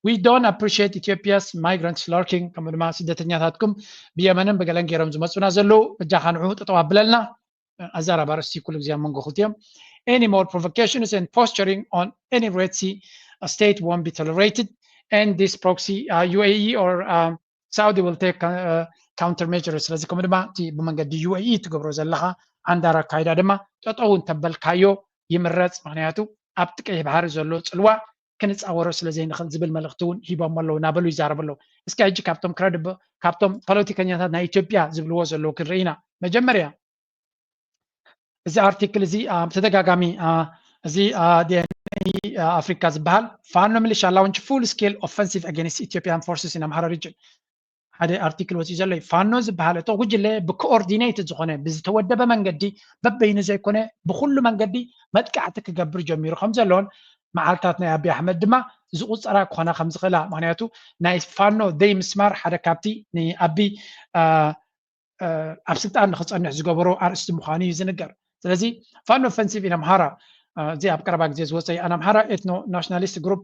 We don't appreciate Ethiopia's migrants lurking ከምኡ ድማ ስደተኛታትኩም ብየመንን ብገለን ገይሮም ዝመፁና ዘለዉ በጃኻ ንዑ ጠጠው ኣብለልና። ኣዛራብ ኣርእስቲ ኩሉ ግዜ ኣብ መንጎ ክልቲኦም any more provocations and posturing on any Red Sea state won't be tolerated and this proxy UAE or Saudi will take counter measures። ስለዚ ከምኡ ድማ እቲ ብመንገዲ UAE ትገብሮ ዘለኻ ዓንዳር ኣካይዳ ድማ ጠጠው እንተበልካዮ ይምረፅ። ምክንያቱ ኣብቲ ቀይሕ ባሕሪ ዘሎ ፅልዋ ክንፃወሮ ስለ ዘይንኽእል ዝብል መልእኽቲ እውን ሂቦም ኣለዉ እናበሉ ይዛረቡ ኣለዉ። እስኪ ሕጂ ካብቶም ክረድብ ካብቶም ፖለቲከኛታት ናይ ኢትዮጵያ ዝብልዎ ዘለዉ ክንርኢ ኢና። መጀመርያ እዚ ኣርቲክል እዚ ብተደጋጋሚ እዚ ዲኤንኤ ኣፍሪካ ዝበሃል ፋኖ ሚሊሻ launch full scale offensive against Ethiopian forces in Amhara region ሓደ ኣርቲክል ወፂኡ ዘሎ እዩ። ፋኖ ዝበሃል እቶ ጉጅለ ብኮኦርዲኔትድ ዝኾነ ብዝተወደበ መንገዲ በበይኑ ዘይኮነ ብኩሉ መንገዲ መጥቃዕቲ ክገብር ጀሚሩ ከም ዘሎን መዓልታት ናይ ኣቢ ኣሕመድ ድማ ዝቁፀራ ክኾና ከም ዝኽእላ ምክንያቱ ናይ ፋኖ ደይ ምስማር ሓደ ካብቲ ንኣቢ ኣብ ስልጣን ንክፀንሕ ዝገበሮ ኣርእስቲ ምዃኑ እዩ ዝንገር። ስለዚ ፋኖ ኦፈንሲቭ ኢን ኣምሃራ እዚ ኣብ ቀረባ ግዜ ዝወፀ ኣን ኣምሃራ ኤትኖ ናሽናሊስት ግሩፕ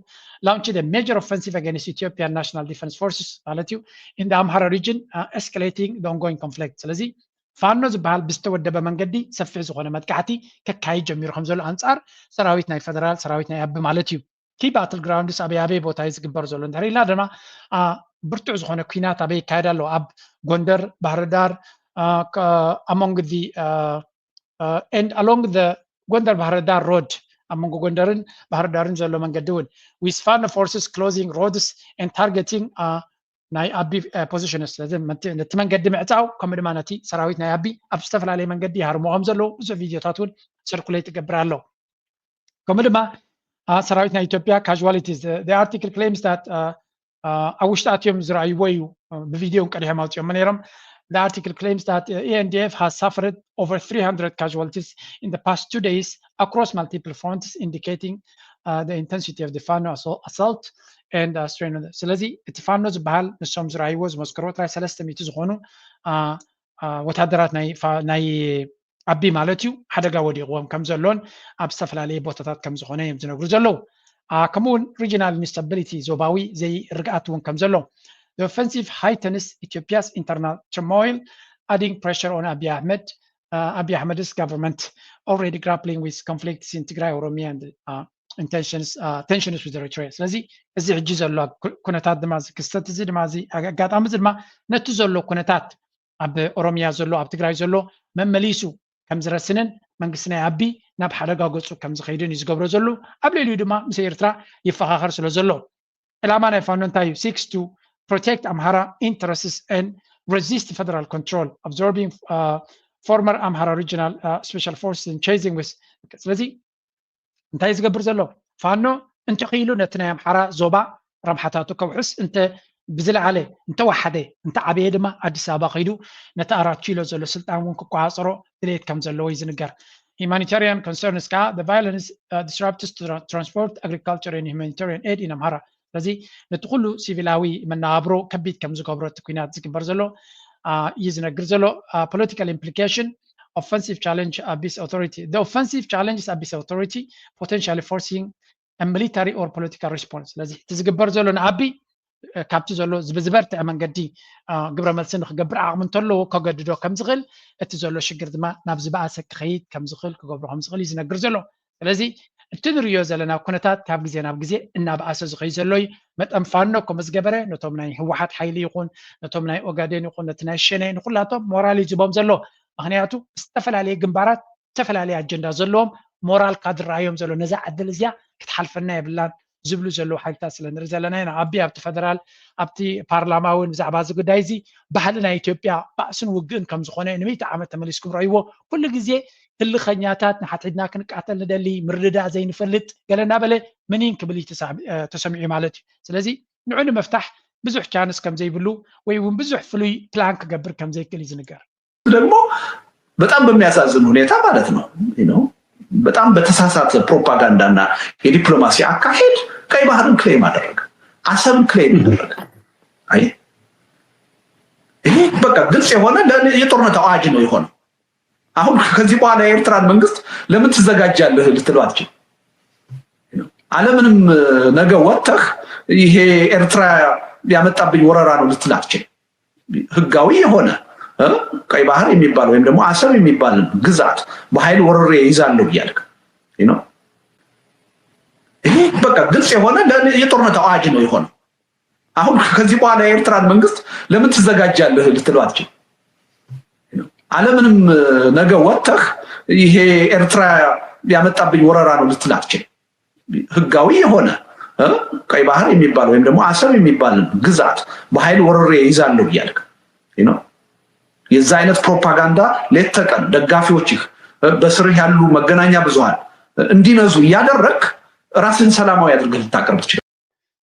launched a major offensive against Ethiopian National Defense Forces ማለት እዩ in the Amhara region escalating the ongoing conflict። ስለዚ ፋኖ ዝበሃል ብዝተወደበ መንገዲ ሰፊሕ ዝኾነ መጥቃዕቲ ከካይድ ጀሚሩ ከም ዘሎ ኣንፃር ሰራዊት ናይ ፈደራል ሰራዊት ናይ ኣቢ ማለት እዩ። ኪ ባትል ግራውንድስ ኣበይ ኣበይ ቦታ እዩ ዝግበር ዘሎ እንድሕር ኢልና ድማ ብርቱዕ ዝኾነ ኩናት ኣበይ ይካየድ ኣሎ ኣብ ጎንደር ባህርዳር among the and along the ጎንደር ባህርዳር ሮድ ኣብ መንጎ ጎንደርን ባህርዳርን ዘሎ መንገዲ እውን with Fano forces closing roads and targeting ናይ ኣቢ positions ስለዚ ነቲ መንገዲ ምዕፃው ከምኡ ድማ ነቲ ሰራዊት ናይ ኣቢ ኣብ ዝተፈላለየ መንገዲ ይሃርሞ ከም ዘለዉ ብዙሕ ቪድዮታት እውን ስርኩሌት ይገብር ኣሎ። ከምኡ ድማ ሰራዊት ናይ ኢትዮጵያ casualties the article claims that ኣብ ውሽጢ ኣትዮም ዝረኣይዎ እዩ። ብቪድዮ እውን ቀዲሖም ኣውፅኦሞ ነይሮም። The article claims that ENDF has suffered over three hundred casualties in the past two days across multiple fronts indicating the intensity of the Fano assault and strain። ስለዚ እቲ ፋኖ ዝበሃል ንሶም ዝረኣይዎ ዝመስክርዎ ጥራይ ሰለስተ ሚእቲ ዝኾኑ ወታደራት ናይ ኣቢ ማለት እዩ ሓደጋ ወዲቕዎም ከም ዘሎን ኣብ ዝተፈላለየ ቦታታት ከም ዝኾነ እዮም ዝነግሩ ዘለዉ። ከምኡ እውን regional instability ዞባዊ ዘይርግኣት እውን ከም ዘሎ the offensive heightens Ethiopia's internal turmoil adding pressure on Abiy Ahmed Abiy Ahmed's government already grappling with conflicts in Tigray, Oromia and tensions tensions with Eritrea። ስለዚ እዚ ሕጂ ዘሎ ኩነታት ድማ ክስተት እዚ ድማ እዚ ኣጋጣሚ እዚ ድማ ነቲ ዘሎ ኩነታት ኣብ ኦሮሚያ ዘሎ ኣብ ትግራይ ዘሎ መመሊሱ ከም ዝረስንን መንግስቲ ናይ ኣቢ ናብ ሓደጋ ገፁ ከም ዝኸይድን እዩ ዝገብሮ ዘሎ። ኣብ ልዕሊኡ ድማ ምስ ኤርትራ ይፈኻኸር ስለ ዘሎ ዕላማ ናይ ፋኖ እንታይ እዩ? Seeks to protect Amhara interests and resist federal control, absorbing uh, former Amhara regional uh, special forces and chasing with ስለዚ እንታይ ዝገብር ዘሎ ፋኖ እንተኽኢሉ ነቲ ናይ ኣምሓራ ዞባ ረብሓታቱ ከውሕስ እንተ ብዝለዓለ እንተወሓደ እንተዓበየ ድማ ኣዲስ ኣበባ ከይዱ ነቲ ኣራት ኪሎ ዘሎ ስልጣን እውን ክቆፃፀሮ ድሌት ከም ዘለዎ እዩ ዝንገር። Humanitarian concerns ከዓ the violence uh, disrupts tra- transport, agriculture and humanitarian aid in Amhara። ስለዚ ነቲ ኩሉ ሲቪላዊ መነባብሮ ከቢድ ከም ዝገብሮ እቲ ኩናት ዝግበር ዘሎ እዩ ዝነግር ዘሎ። Political implication: offensive challenge Abis authority, the offensive challenges Abis authority, potentially forcing a military or political response። ስለዚ እቲ ዝግበር ዘሎ ንኣቢ ካብቲ ዘሎ ዝበርትዐ መንገዲ ግብረ መልሲ ንክገብር ዓቕሚ እንተለዎ ከገድዶ ከም ዝኽእል እቲ ዘሎ ሽግር ድማ ናብ ዝበኣሰ ክኸይድ ከም ዝኽእል ክገብሮ ከም ዝኽእል እዩ ዝነግር ዘሎ። ስለዚ እቲ ንሪዮ ዘለና ኩነታት ካብ ግዜ ናብ ግዜ እናበኣሰ ዝኸይ ዘሎ እዩ። መጠን ፋኖ ከምዝገበረ ነቶም ናይ ህወሓት ሓይሊ ይኹን ነቶም ናይ ኦጋዴን ይኹን ነቲ ናይ ሸኔ ንኩላቶም ሞራል እዩ ዝቦም ዘሎ። ምክንያቱ ዝተፈላለየ ግንባራት ዝተፈላለየ ኣጀንዳ ዘለዎም ሞራል ካድራዮም ዘሎ ነዛ ዕድል እዚኣ ክትሓልፈና የብላን ዝብሉ ዘለዉ ሓይልታት ስለ ንርኢ ዘለና ኢና። ኣቢ ኣብቲ ፈደራል ኣብቲ ፓርላማ እውን ብዛዕባ እዚ ጉዳይ እዚ ባህሊ ናይ ኢትዮጵያ ባእስን ውግእን ከም ዝኾነ ንምእቲ ዓመት ተመሊስኩም ረእይዎ። ኩሉ ግዜ ህልኸኛታት ንሓድሕድና ክንቃተል ንደሊ ምርድዳእ ዘይንፈልጥ ገለ እናበለ ምኒን ክብል እዩ ተሰሚዑ ማለት እዩ። ስለዚ ንዑ ንምፍታሕ ብዙሕ ቻንስ ከም ዘይብሉ ወይ እውን ብዙሕ ፍሉይ ፕላን ክገብር ከም ዘይክእል እዩ ዝንገር። ደግሞ በጣም በሚያሳዝን ሁኔታ ማለት ነው ነው በጣም በተሳሳተ ፕሮፓጋንዳና የዲፕሎማሲ አካሄድ ቀይ ባህርን ክሌም አደረገ፣ አሰብን ክሌም አደረገ። አይ ይሄ በቃ ግልጽ የሆነ የጦርነት አዋጅ ነው የሆነው። አሁን ከዚህ በኋላ የኤርትራን መንግስት ለምን ትዘጋጃለህ ልትለው አትችልም። አለምንም ነገ ወጥተህ ይሄ ኤርትራ ያመጣብኝ ወረራ ነው ልትል አትችልም። ህጋዊ የሆነ ቀይ ባህር የሚባል ወይም ደግሞ አሰብ የሚባል ግዛት በኃይል ወርሬ ይዛለሁ እያልክ ነው። ይሄ በቃ ግልጽ የሆነ የጦርነት አዋጅ ነው የሆነው። አሁን ከዚህ በኋላ የኤርትራን መንግስት ለምን ትዘጋጃለህ ልትለው አትችልም። አለምንም ነገ ወጥተህ ይሄ ኤርትራ ያመጣብኝ ወረራ ነው ልትል አትችልም። ህጋዊ የሆነ ቀይ ባህር የሚባል ወይም ደግሞ አሰብ የሚባል ግዛት በኃይል ወርሬ ይዛለሁ እያልክ ነው። የዛ አይነት ፕሮፓጋንዳ ሌት ተቀን ደጋፊዎችህ በስርህ ያሉ መገናኛ ብዙሃን እንዲነዙ እያደረግ ራስህን ሰላማዊ አድርገህ ልታቀርብ ትችላለህ።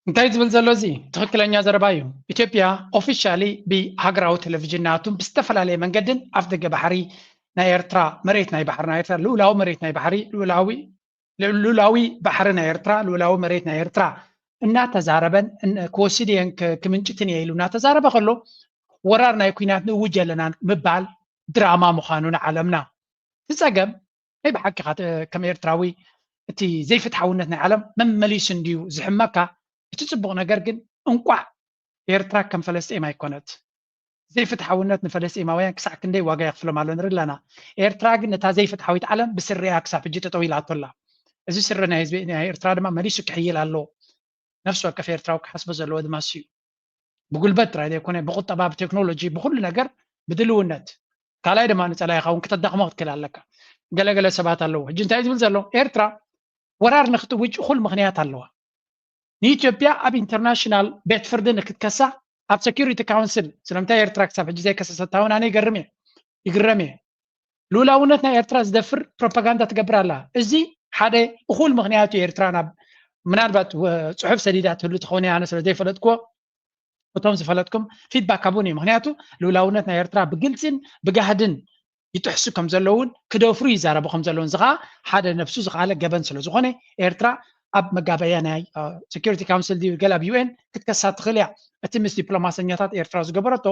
እንታይ ዝብል ዘሎ እዚ ትኽክለኛ ዘረባ እዩ። ኢትዮጵያ ኦፊሻሊ ብሃገራዊ ቴሌቪዥን ናቱን ብዝተፈላለየ መንገድን ኣፍ ደገ ባሕሪ ናይ ኤርትራ መሬት ናይ ባሕሪ ናይ ኤርትራ ልኡላዊ መሬት ናይ ባሕሪ ልኡላዊ ልኡላዊ ባሕሪ ናይ ኤርትራ ልኡላዊ መሬት ናይ ኤርትራ እናተዛረበን ክወስድ እየን ክምንጭትን እየ ኢሉ እናተዛረበ ከሎ ወራር ናይ ኩናት ንእውጅ ኣለና ምባል ድራማ ምዃኑ ንዓለምና እቲ ጸገም ናይ ብሓቂ ከም ኤርትራዊ እቲ ዘይፍትሓውነት ናይ ዓለም መመሊሱ እንድዩ ዝሕመካ። እቲ ጽቡቕ ነገር ግን እንቋዕ ኤርትራ ከም ፈለስጢም ኣይኮነት። ዘይፍትሓውነት ንፈለስጢማውያን ክሳዕ ክንደይ ዋጋ የኽፍሎም ኣሎ ንርኢ ኣለና። ኤርትራ ግን ነታ ዘይፍትሓዊት ዓለም ብስሪኣ ክሳብ ሕጂ ጠጠው ኢላቶ ኣላ። እዚ ስሪ ናይ ህዝቢ ናይ ኤርትራ ድማ መሊሱ ክሕይል ኣለዎ። ነፍሲ ወከፍ ኤርትራዊ ክሓስቦ ዘለዎ ድማ እሱ እዩ። ብጉልበት ጥራይ ዘይኮነ ብቁጠባ ብቴክኖሎጂ ብኩሉ ነገር ብድልውነት ካልኣይ ድማ ንፀላኢኻ እውን ክተዳኽሞ ክትክእል ኣለካ። ገለገለ ሰባት ኣለዉ። ሕጂ እንታይ ዝብል ዘሎ ኤርትራ ወራር ንክትውጅ እኹል ምኽንያት ኣለዋ። ንኢትዮጵያ ኣብ ኢንተርናሽናል ቤት ፍርዲ ንክትከሳ ኣብ ሴኩሪቲ ካውንስል ስለምንታይ ኤርትራ ክሳብ ሕጂ ዘይከሰሰታ እውን ኣነ ይገርም እየ ይግረም እየ። ልኡላውነት ናይ ኤርትራ ዝደፍር ፕሮፓጋንዳ ትገብር ኣላ። እዚ ሓደ እኹል ምኽንያት እዩ ኤርትራ ናብ ምናልባት ጽሑፍ ሰዲዳ ትህሉ ትኸውን እያ ኣነ ስለ ዘይፈለጥክዎ እቶም ዝፈለጥኩም ፊድባክ ሃቡኒ። ምክንያቱ ልኡላውነት ናይ ኤርትራ ብግልጽን ብጋህድን ይጥሕሱ ከም ዘለውን ክደፍሩ ይዛረቡ ከም ዘለውን እዚ ከዓ ሓደ ነብሱ ዝኸኣለ ገበን ስለ ዝኾነ ኤርትራ ኣብ መጋበያ ናይ ሴኩሪቲ ካውንስል ድዩ ገለ ኣብ ዩኤን ክትከሳ ትኽእል እያ። እቲ ምስ ዲፕሎማሰኛታት ኤርትራ ዝገበረቶ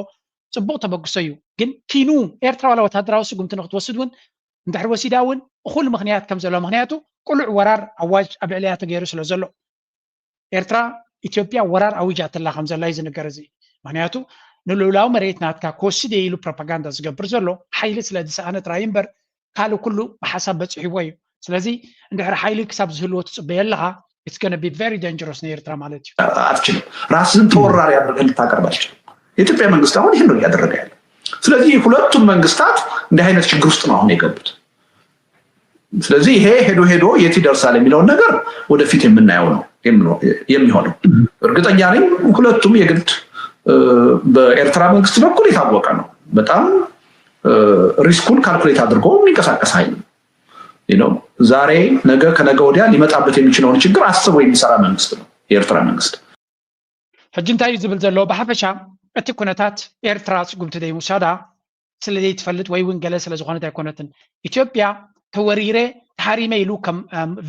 ፅቡቕ ተበግሶ እዩ። ግን ኪኑ ኤርትራ ዋላ ወታደራዊ ስጉምቲ ንክትወስድ እውን እንድሕር ወሲዳ እውን እኹል ምኽንያት ከም ዘሎ ምክንያቱ ቅሉዕ ወራር ኣዋጅ ኣብ ልዕሊያ ተገይሩ ስለ ዘሎ ኤርትራ ኢትዮጵያ ወራር ኣዊጃትላ ከም ዘላ እዩ ዝንገር። እዚ ምክንያቱ ንልኡላዊ መሬት ናትካ ክወስድ እየ ኢሉ ፕሮፓጋንዳ ዝገብር ዘሎ ሓይሊ ስለ ዝሰኣነ ጥራይ እምበር ካልእ ኩሉ ብሓሳብ በፂሕዎ እዩ። ስለዚ እንድሕር ሓይሊ ክሳብ ዝህልዎ ትፅበዮ ኣለኻ it's gonna be very dangerous ንኤርትራ ማለት እዩ። አትችልም። ራስህን ተወራሪ አድርገህ ልታቀርብ አትችልም። የኢትዮጵያ መንግስት አሁን ይህን ነው እያደረገ ያለ። ስለዚህ ሁለቱም መንግስታት እንዲህ አይነት ችግር ውስጥ ነው አሁን የገቡት። ስለዚህ ይሄ ሄዶ ሄዶ የት ይደርሳል የሚለውን ነገር ወደፊት የምናየው ነው የሚሆነው። እርግጠኛ ነኝ ሁለቱም የግድ በኤርትራ መንግስት በኩል የታወቀ ነው። በጣም risk ኡን calculate አድርጎ የሚንቀሳቀስ ኃይል ነው። ዛሬ ነገ ከነገ ወዲያ ሊመጣበት የሚችለውን ችግር አስቦ የሚሰራ መንግስት ነው የኤርትራ መንግስት። ሕጂ እንታይ እዩ ዝብል ዘሎ? ብሓፈሻ እቲ ኩነታት ኤርትራ ስጉምቲ ዘይምውሳዳ ስለ ዘይትፈልጥ ወይ እውን ገለ ስለ ዝኾነት ኣይኮነትን። ኢትዮጵያ ተወሪረ ተሃሪመ ኢሉ ከም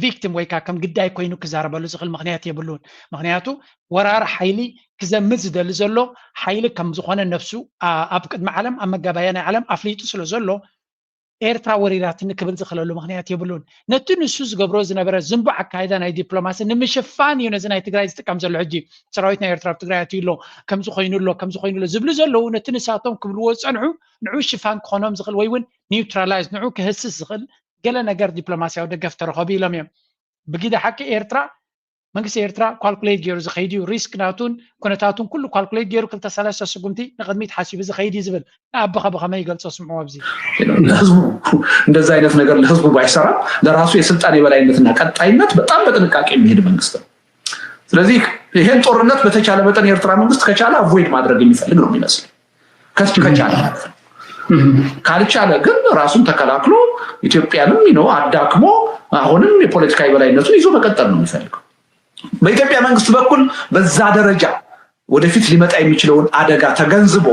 victim ወይ ከዓ ከም ግዳይ ኮይኑ ክዛረበሉ ዝኽእል ምክንያት የብሉን። ምክንያቱ ወራር ሓይሊ ክዘምት ዝደሊ ዘሎ ሓይሊ ከም ዝኾነ ነፍሱ ኣብ ቅድሚ ዓለም ኣብ መጋባያ ናይ ዓለም ኣፍሊጡ ስለ ዘሎ ኤርትራ ወሪራትኒ ክብል ዝኽለሉ ምክንያት የብሉን። ነቲ ንሱ ዝገብሮ ዝነበረ ዝንቡዕ ኣካይዳ ናይ ዲፕሎማሲ ንምሽፋን እዩ ነዚ ናይ ትግራይ ዝጥቀም ዘሎ። ሕጂ ሰራዊት ናይ ኤርትራ ኣብ ትግራይ ኣትዩ ኣሎ፣ ከምዚ ኮይኑ ኣሎ፣ ከምዚ ኮይኑ ኣሎ ዝብሉ ዘለዉ ነቲ ንሳቶም ክብልዎ ዝፀንሑ ንዑ ሽፋን ክኾኖም ዝኽእል ወይ እውን neutralize ንዑ ክህስስ ዝኽእል ገለ ነገር ዲፕሎማሲያዊ ደገፍ ተረኸቡ ኢሎም እዮም። ብግደ ሓቂ ኤርትራ መንግስቲ ኤርትራ calculate ገይሩ ዝኸይድ እዩ። risk ናቱን ኩነታቱን ኩሉ calculate ገይሩ ክልተ ሰለስተ ስጉምቲ ንቕድሚት ሓሲቡ ዝኸይድ እዩ ዝብል ንኣበኸ ብኸመይ ይገልጾ? ስምዑ ኣብዚ ለህዝቡ እንደዚ አይነት ነገር ለህዝቡ ባይሰራም ለራሱ የስልጣን የበላይነትና ቀጣይነት በጣም በጥንቃቄ የሚሄድ መንግስት ነው። ስለዚህ ይሄን ጦርነት በተቻለ መጠን የኤርትራ መንግስት ከቻለ avoid ማድረግ የሚፈልግ ነው የሚመስል ከቻለ ካልቻለ ግን ራሱን ተከላክሎ ኢትዮጵያንም ነው አዳክሞ አሁንም የፖለቲካ የበላይነቱን ይዞ መቀጠል ነው የሚፈልገው። በኢትዮጵያ መንግስት በኩል በዛ ደረጃ ወደፊት ሊመጣ የሚችለውን አደጋ ተገንዝቦ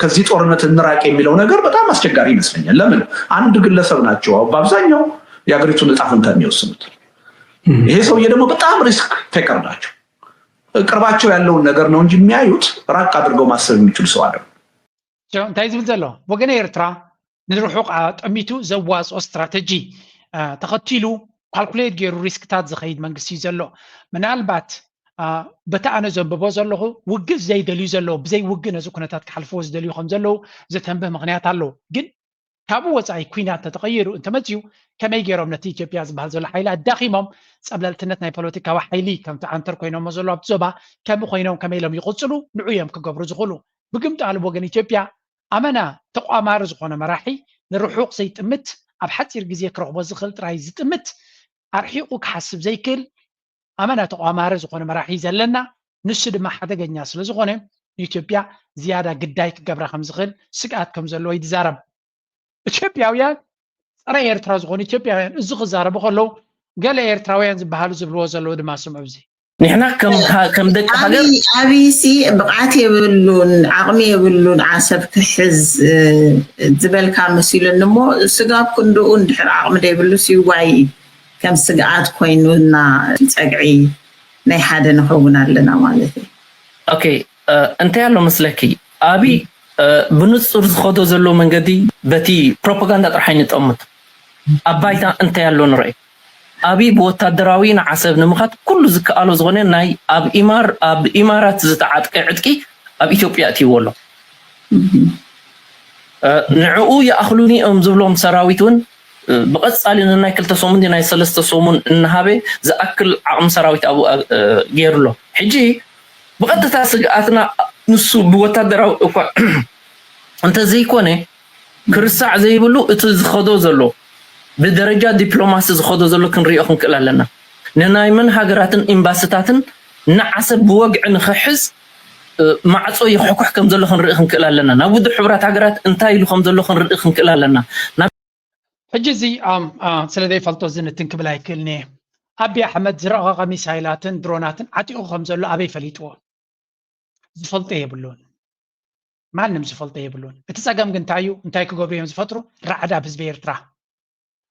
ከዚህ ጦርነት እንራቅ የሚለው ነገር በጣም አስቸጋሪ ይመስለኛል። ለምን አንድ ግለሰብ ናቸው በአብዛኛው የሀገሪቱን እጣ ፈንታ የሚወስኑት። ይሄ ሰውዬ ደግሞ በጣም risk taker ናቸው። ቅርባቸው ያለውን ነገር ነው እንጂ የሚያዩት ራቅ አድርገው ማሰብ የሚችሉ ሰው አይደሉም። እንታይ ዝብል ዘሎ ወገነ ኤርትራ ንርሑቕ ጠሚቱ ዘዋፅኦ ስትራተጂ ተኸቲሉ calculate ገይሩ risk ታት ዝኸይድ መንግስቲ እዩ ዘሎ። ምናልባት በቲ ኣነ ዘንብቦ ዘለኹ ውግእ ዘይደልዩ ዘለዉ ብዘይ ውግእ ነዚ ኩነታት ክሓልፍዎ ዝደልዩ ከም ዘለዉ ዘተንብህ ምክንያት ኣለዉ። ግን ካብኡ ወፃኢ ኩናት ተተቐይሩ እንተመፅዩ ከመይ ገይሮም ነቲ ኢትዮጵያ ዝበሃል ዘሎ ሓይሊ ኣዳኺሞም ፀብለልትነት ናይ ፖለቲካዊ ሓይሊ ከምቲ ዓንተር ኮይኖሞ ዘሎ ኣብቲ ዞባ ከምኡ ኮይኖም ከመይ ኢሎም ይቕፅሉ ንዑ እዮም ክገብሩ ዝኽእሉ። ብግምጣሉ ወገን ኢትዮጵያ ኣመና ተቋማሪ ዝኾነ መራሒ ንርሑቕ ዘይጥምት ኣብ ሓፂር ግዜ ክረኽቦ ዝኽእል ጥራይ ዝጥምት ኣርሒቑ ክሓስብ ዘይክእል ኣመና ተቋማሪ ዝኾነ መራሒ ዘለና ንሱ ድማ ሓደገኛ ስለ ዝኾነ ንኢትዮጵያ ዝያዳ ግዳይ ክገብራ ከም ዝኽእል ስግኣት ከም ዘለዎ እዩ ዝዛረብ። ኢትዮጵያውያን ፀረ ኤርትራ ዝኾኑ ኢትዮጵያውያን እዚ ክዛረቡ ከለዉ ገለ ኤርትራውያን ዝበሃሉ ዝብልዎ ዘለዉ ድማ ስምዑ። እዚ ንሕና ከም ደቂ ሃገር ኣብይሲ ብቕዓት የብሉን፣ ዓቕሚ የብሉን ዓሰብ ክሕዝ ዝበልካ መሲሉኒ እሞ ስጋብ ክንድኡ እንድሕር ዓቕሚ ዘይብሉስ ይዋይ ከም ስግኣት ኮይኑና ጸግዒ ናይ ሓደ ንኸውን ኣለና ማለት እዩ። ኦኬ እንታይ ኣሎ መስለኪ ኣብይ ብንጹር ዝኸዶ ዘሎ መንገዲ በቲ ፕሮፓጋንዳ ጥራሕ ኣይንጠምት ኣብ ባይታ እንታይ ኣሎ ንርኢ ኣብይ ብወታደራዊ ንዓሰብ ንምኻት ኩሉ ዝከኣሎ ዝኾነ ናይ ኣብ ኢማር ኣብ ኢማራት ዝተዓጥቀ ዕጥቂ ኣብ ኢትዮጵያ እትይዎ ኣሎ ንዕኡ ይኣኽሉኒ እዮም ዝብሎም ሰራዊት እውን ብቐጻሊ ንናይ ክልተ ሰሙን ናይ ሰለስተ ሰሙን እናሃበ ዝኣክል ዓቕሚ ሰራዊት ኣብኡ ገይሩ ኣሎ ሕጂ ብቐጥታ ስግኣትና ንሱ ብወታደራዊ እኳ እንተዘይኮነ ክርሳዕ ዘይብሉ እቲ ዝኸዶ ዘሎ ብደረጃ ዲፕሎማሲ ዝኸዶ ዘሎ ክንሪኦ ክንክእል ኣለና ንናይ መን ሃገራትን ኤምባስታትን ንዓሰብ ብወግዒ ንኽሕዝ ማዕፆ ይሕኩሕ ከም ዘሎ ክንርኢ ክንክእል ኣለና ናብ ውድብ ሕቡራት ሃገራት እንታይ ኢሉ ከም ዘሎ ክንርኢ ክንክእል ኣለና ናብ ሕጂ እዚ ስለ ዘይፈልጦ ዝንትን ክብል ኣይክእልን እየ ኣቢ ኣሕመድ ዝረቐቐ ሚሳይላትን ድሮናትን ዓጢቑ ከም ዘሎ ኣበይ ፈሊጥዎ ዝፈልጦ የብሉን ማንም ዝፈልጦ የብሉን እቲ ፀገም ግን እንታይ እዩ እንታይ ክገብሩ እዮም ዝፈጥሩ ራዕዲ ኣብ ህዝቢ ኤርትራ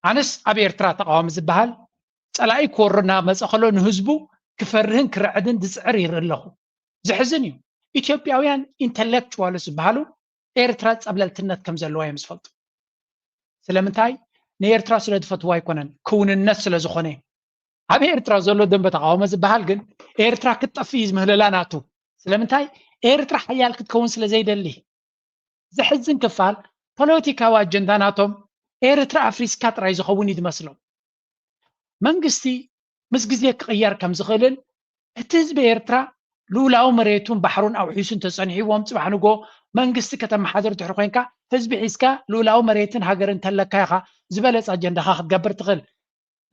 ኣነስ ኣብ ኤርትራ ተቃዋሚ ዝበሃል ፀላኢ ክወርር እናመፀ ከሎ ንህዝቡ ክፈርህን ክርዕድን ዝፅዕር ይርኢ ኣለኹ ዘሕዝን እዩ ኢትዮጵያውያን intellectuals ዝበሃሉ ኤርትራ ፀብለልትነት ከም ዘለዋ እዮም ዝፈልጡ ስለምንታይ ንኤርትራ ስለ ዝፈትዋ ኣይኮነን ክውንነት ስለ ዝኾነ ኣብ ኤርትራ ዘሎ ደንበ ተቃውሞ ዝበሃል ግን ኤርትራ ክትጠፍእ እዩ ዝምህለላ ናቱ ስለምንታይ ኤርትራ ሓያል ክትከውን ስለ ዘይደሊ ዘሕዝን ክፋል ፖለቲካዊ ኣጀንዳ ናቶም ኤርትራ ኣፍሪስካ ጥራይ ዝኸውን እዩ ዝመስሎም መንግስቲ ምስ ግዜ ክቕየር ከም ዝኽእልን እቲ ህዝቢ ኤርትራ ልኡላዊ መሬቱን ባሕሩን ኣውሒሱ እንተጸኒሕዎም ጽባሕ ንጎ መንግስቲ ከተመሓድር ድሕሪ ኮይንካ ህዝቢ ሒዝካ ልኡላዊ መሬትን ሃገርን እንተለካ ኢኻ ዝበለጸ ኣጀንዳኻ ክትገብር ትኽእል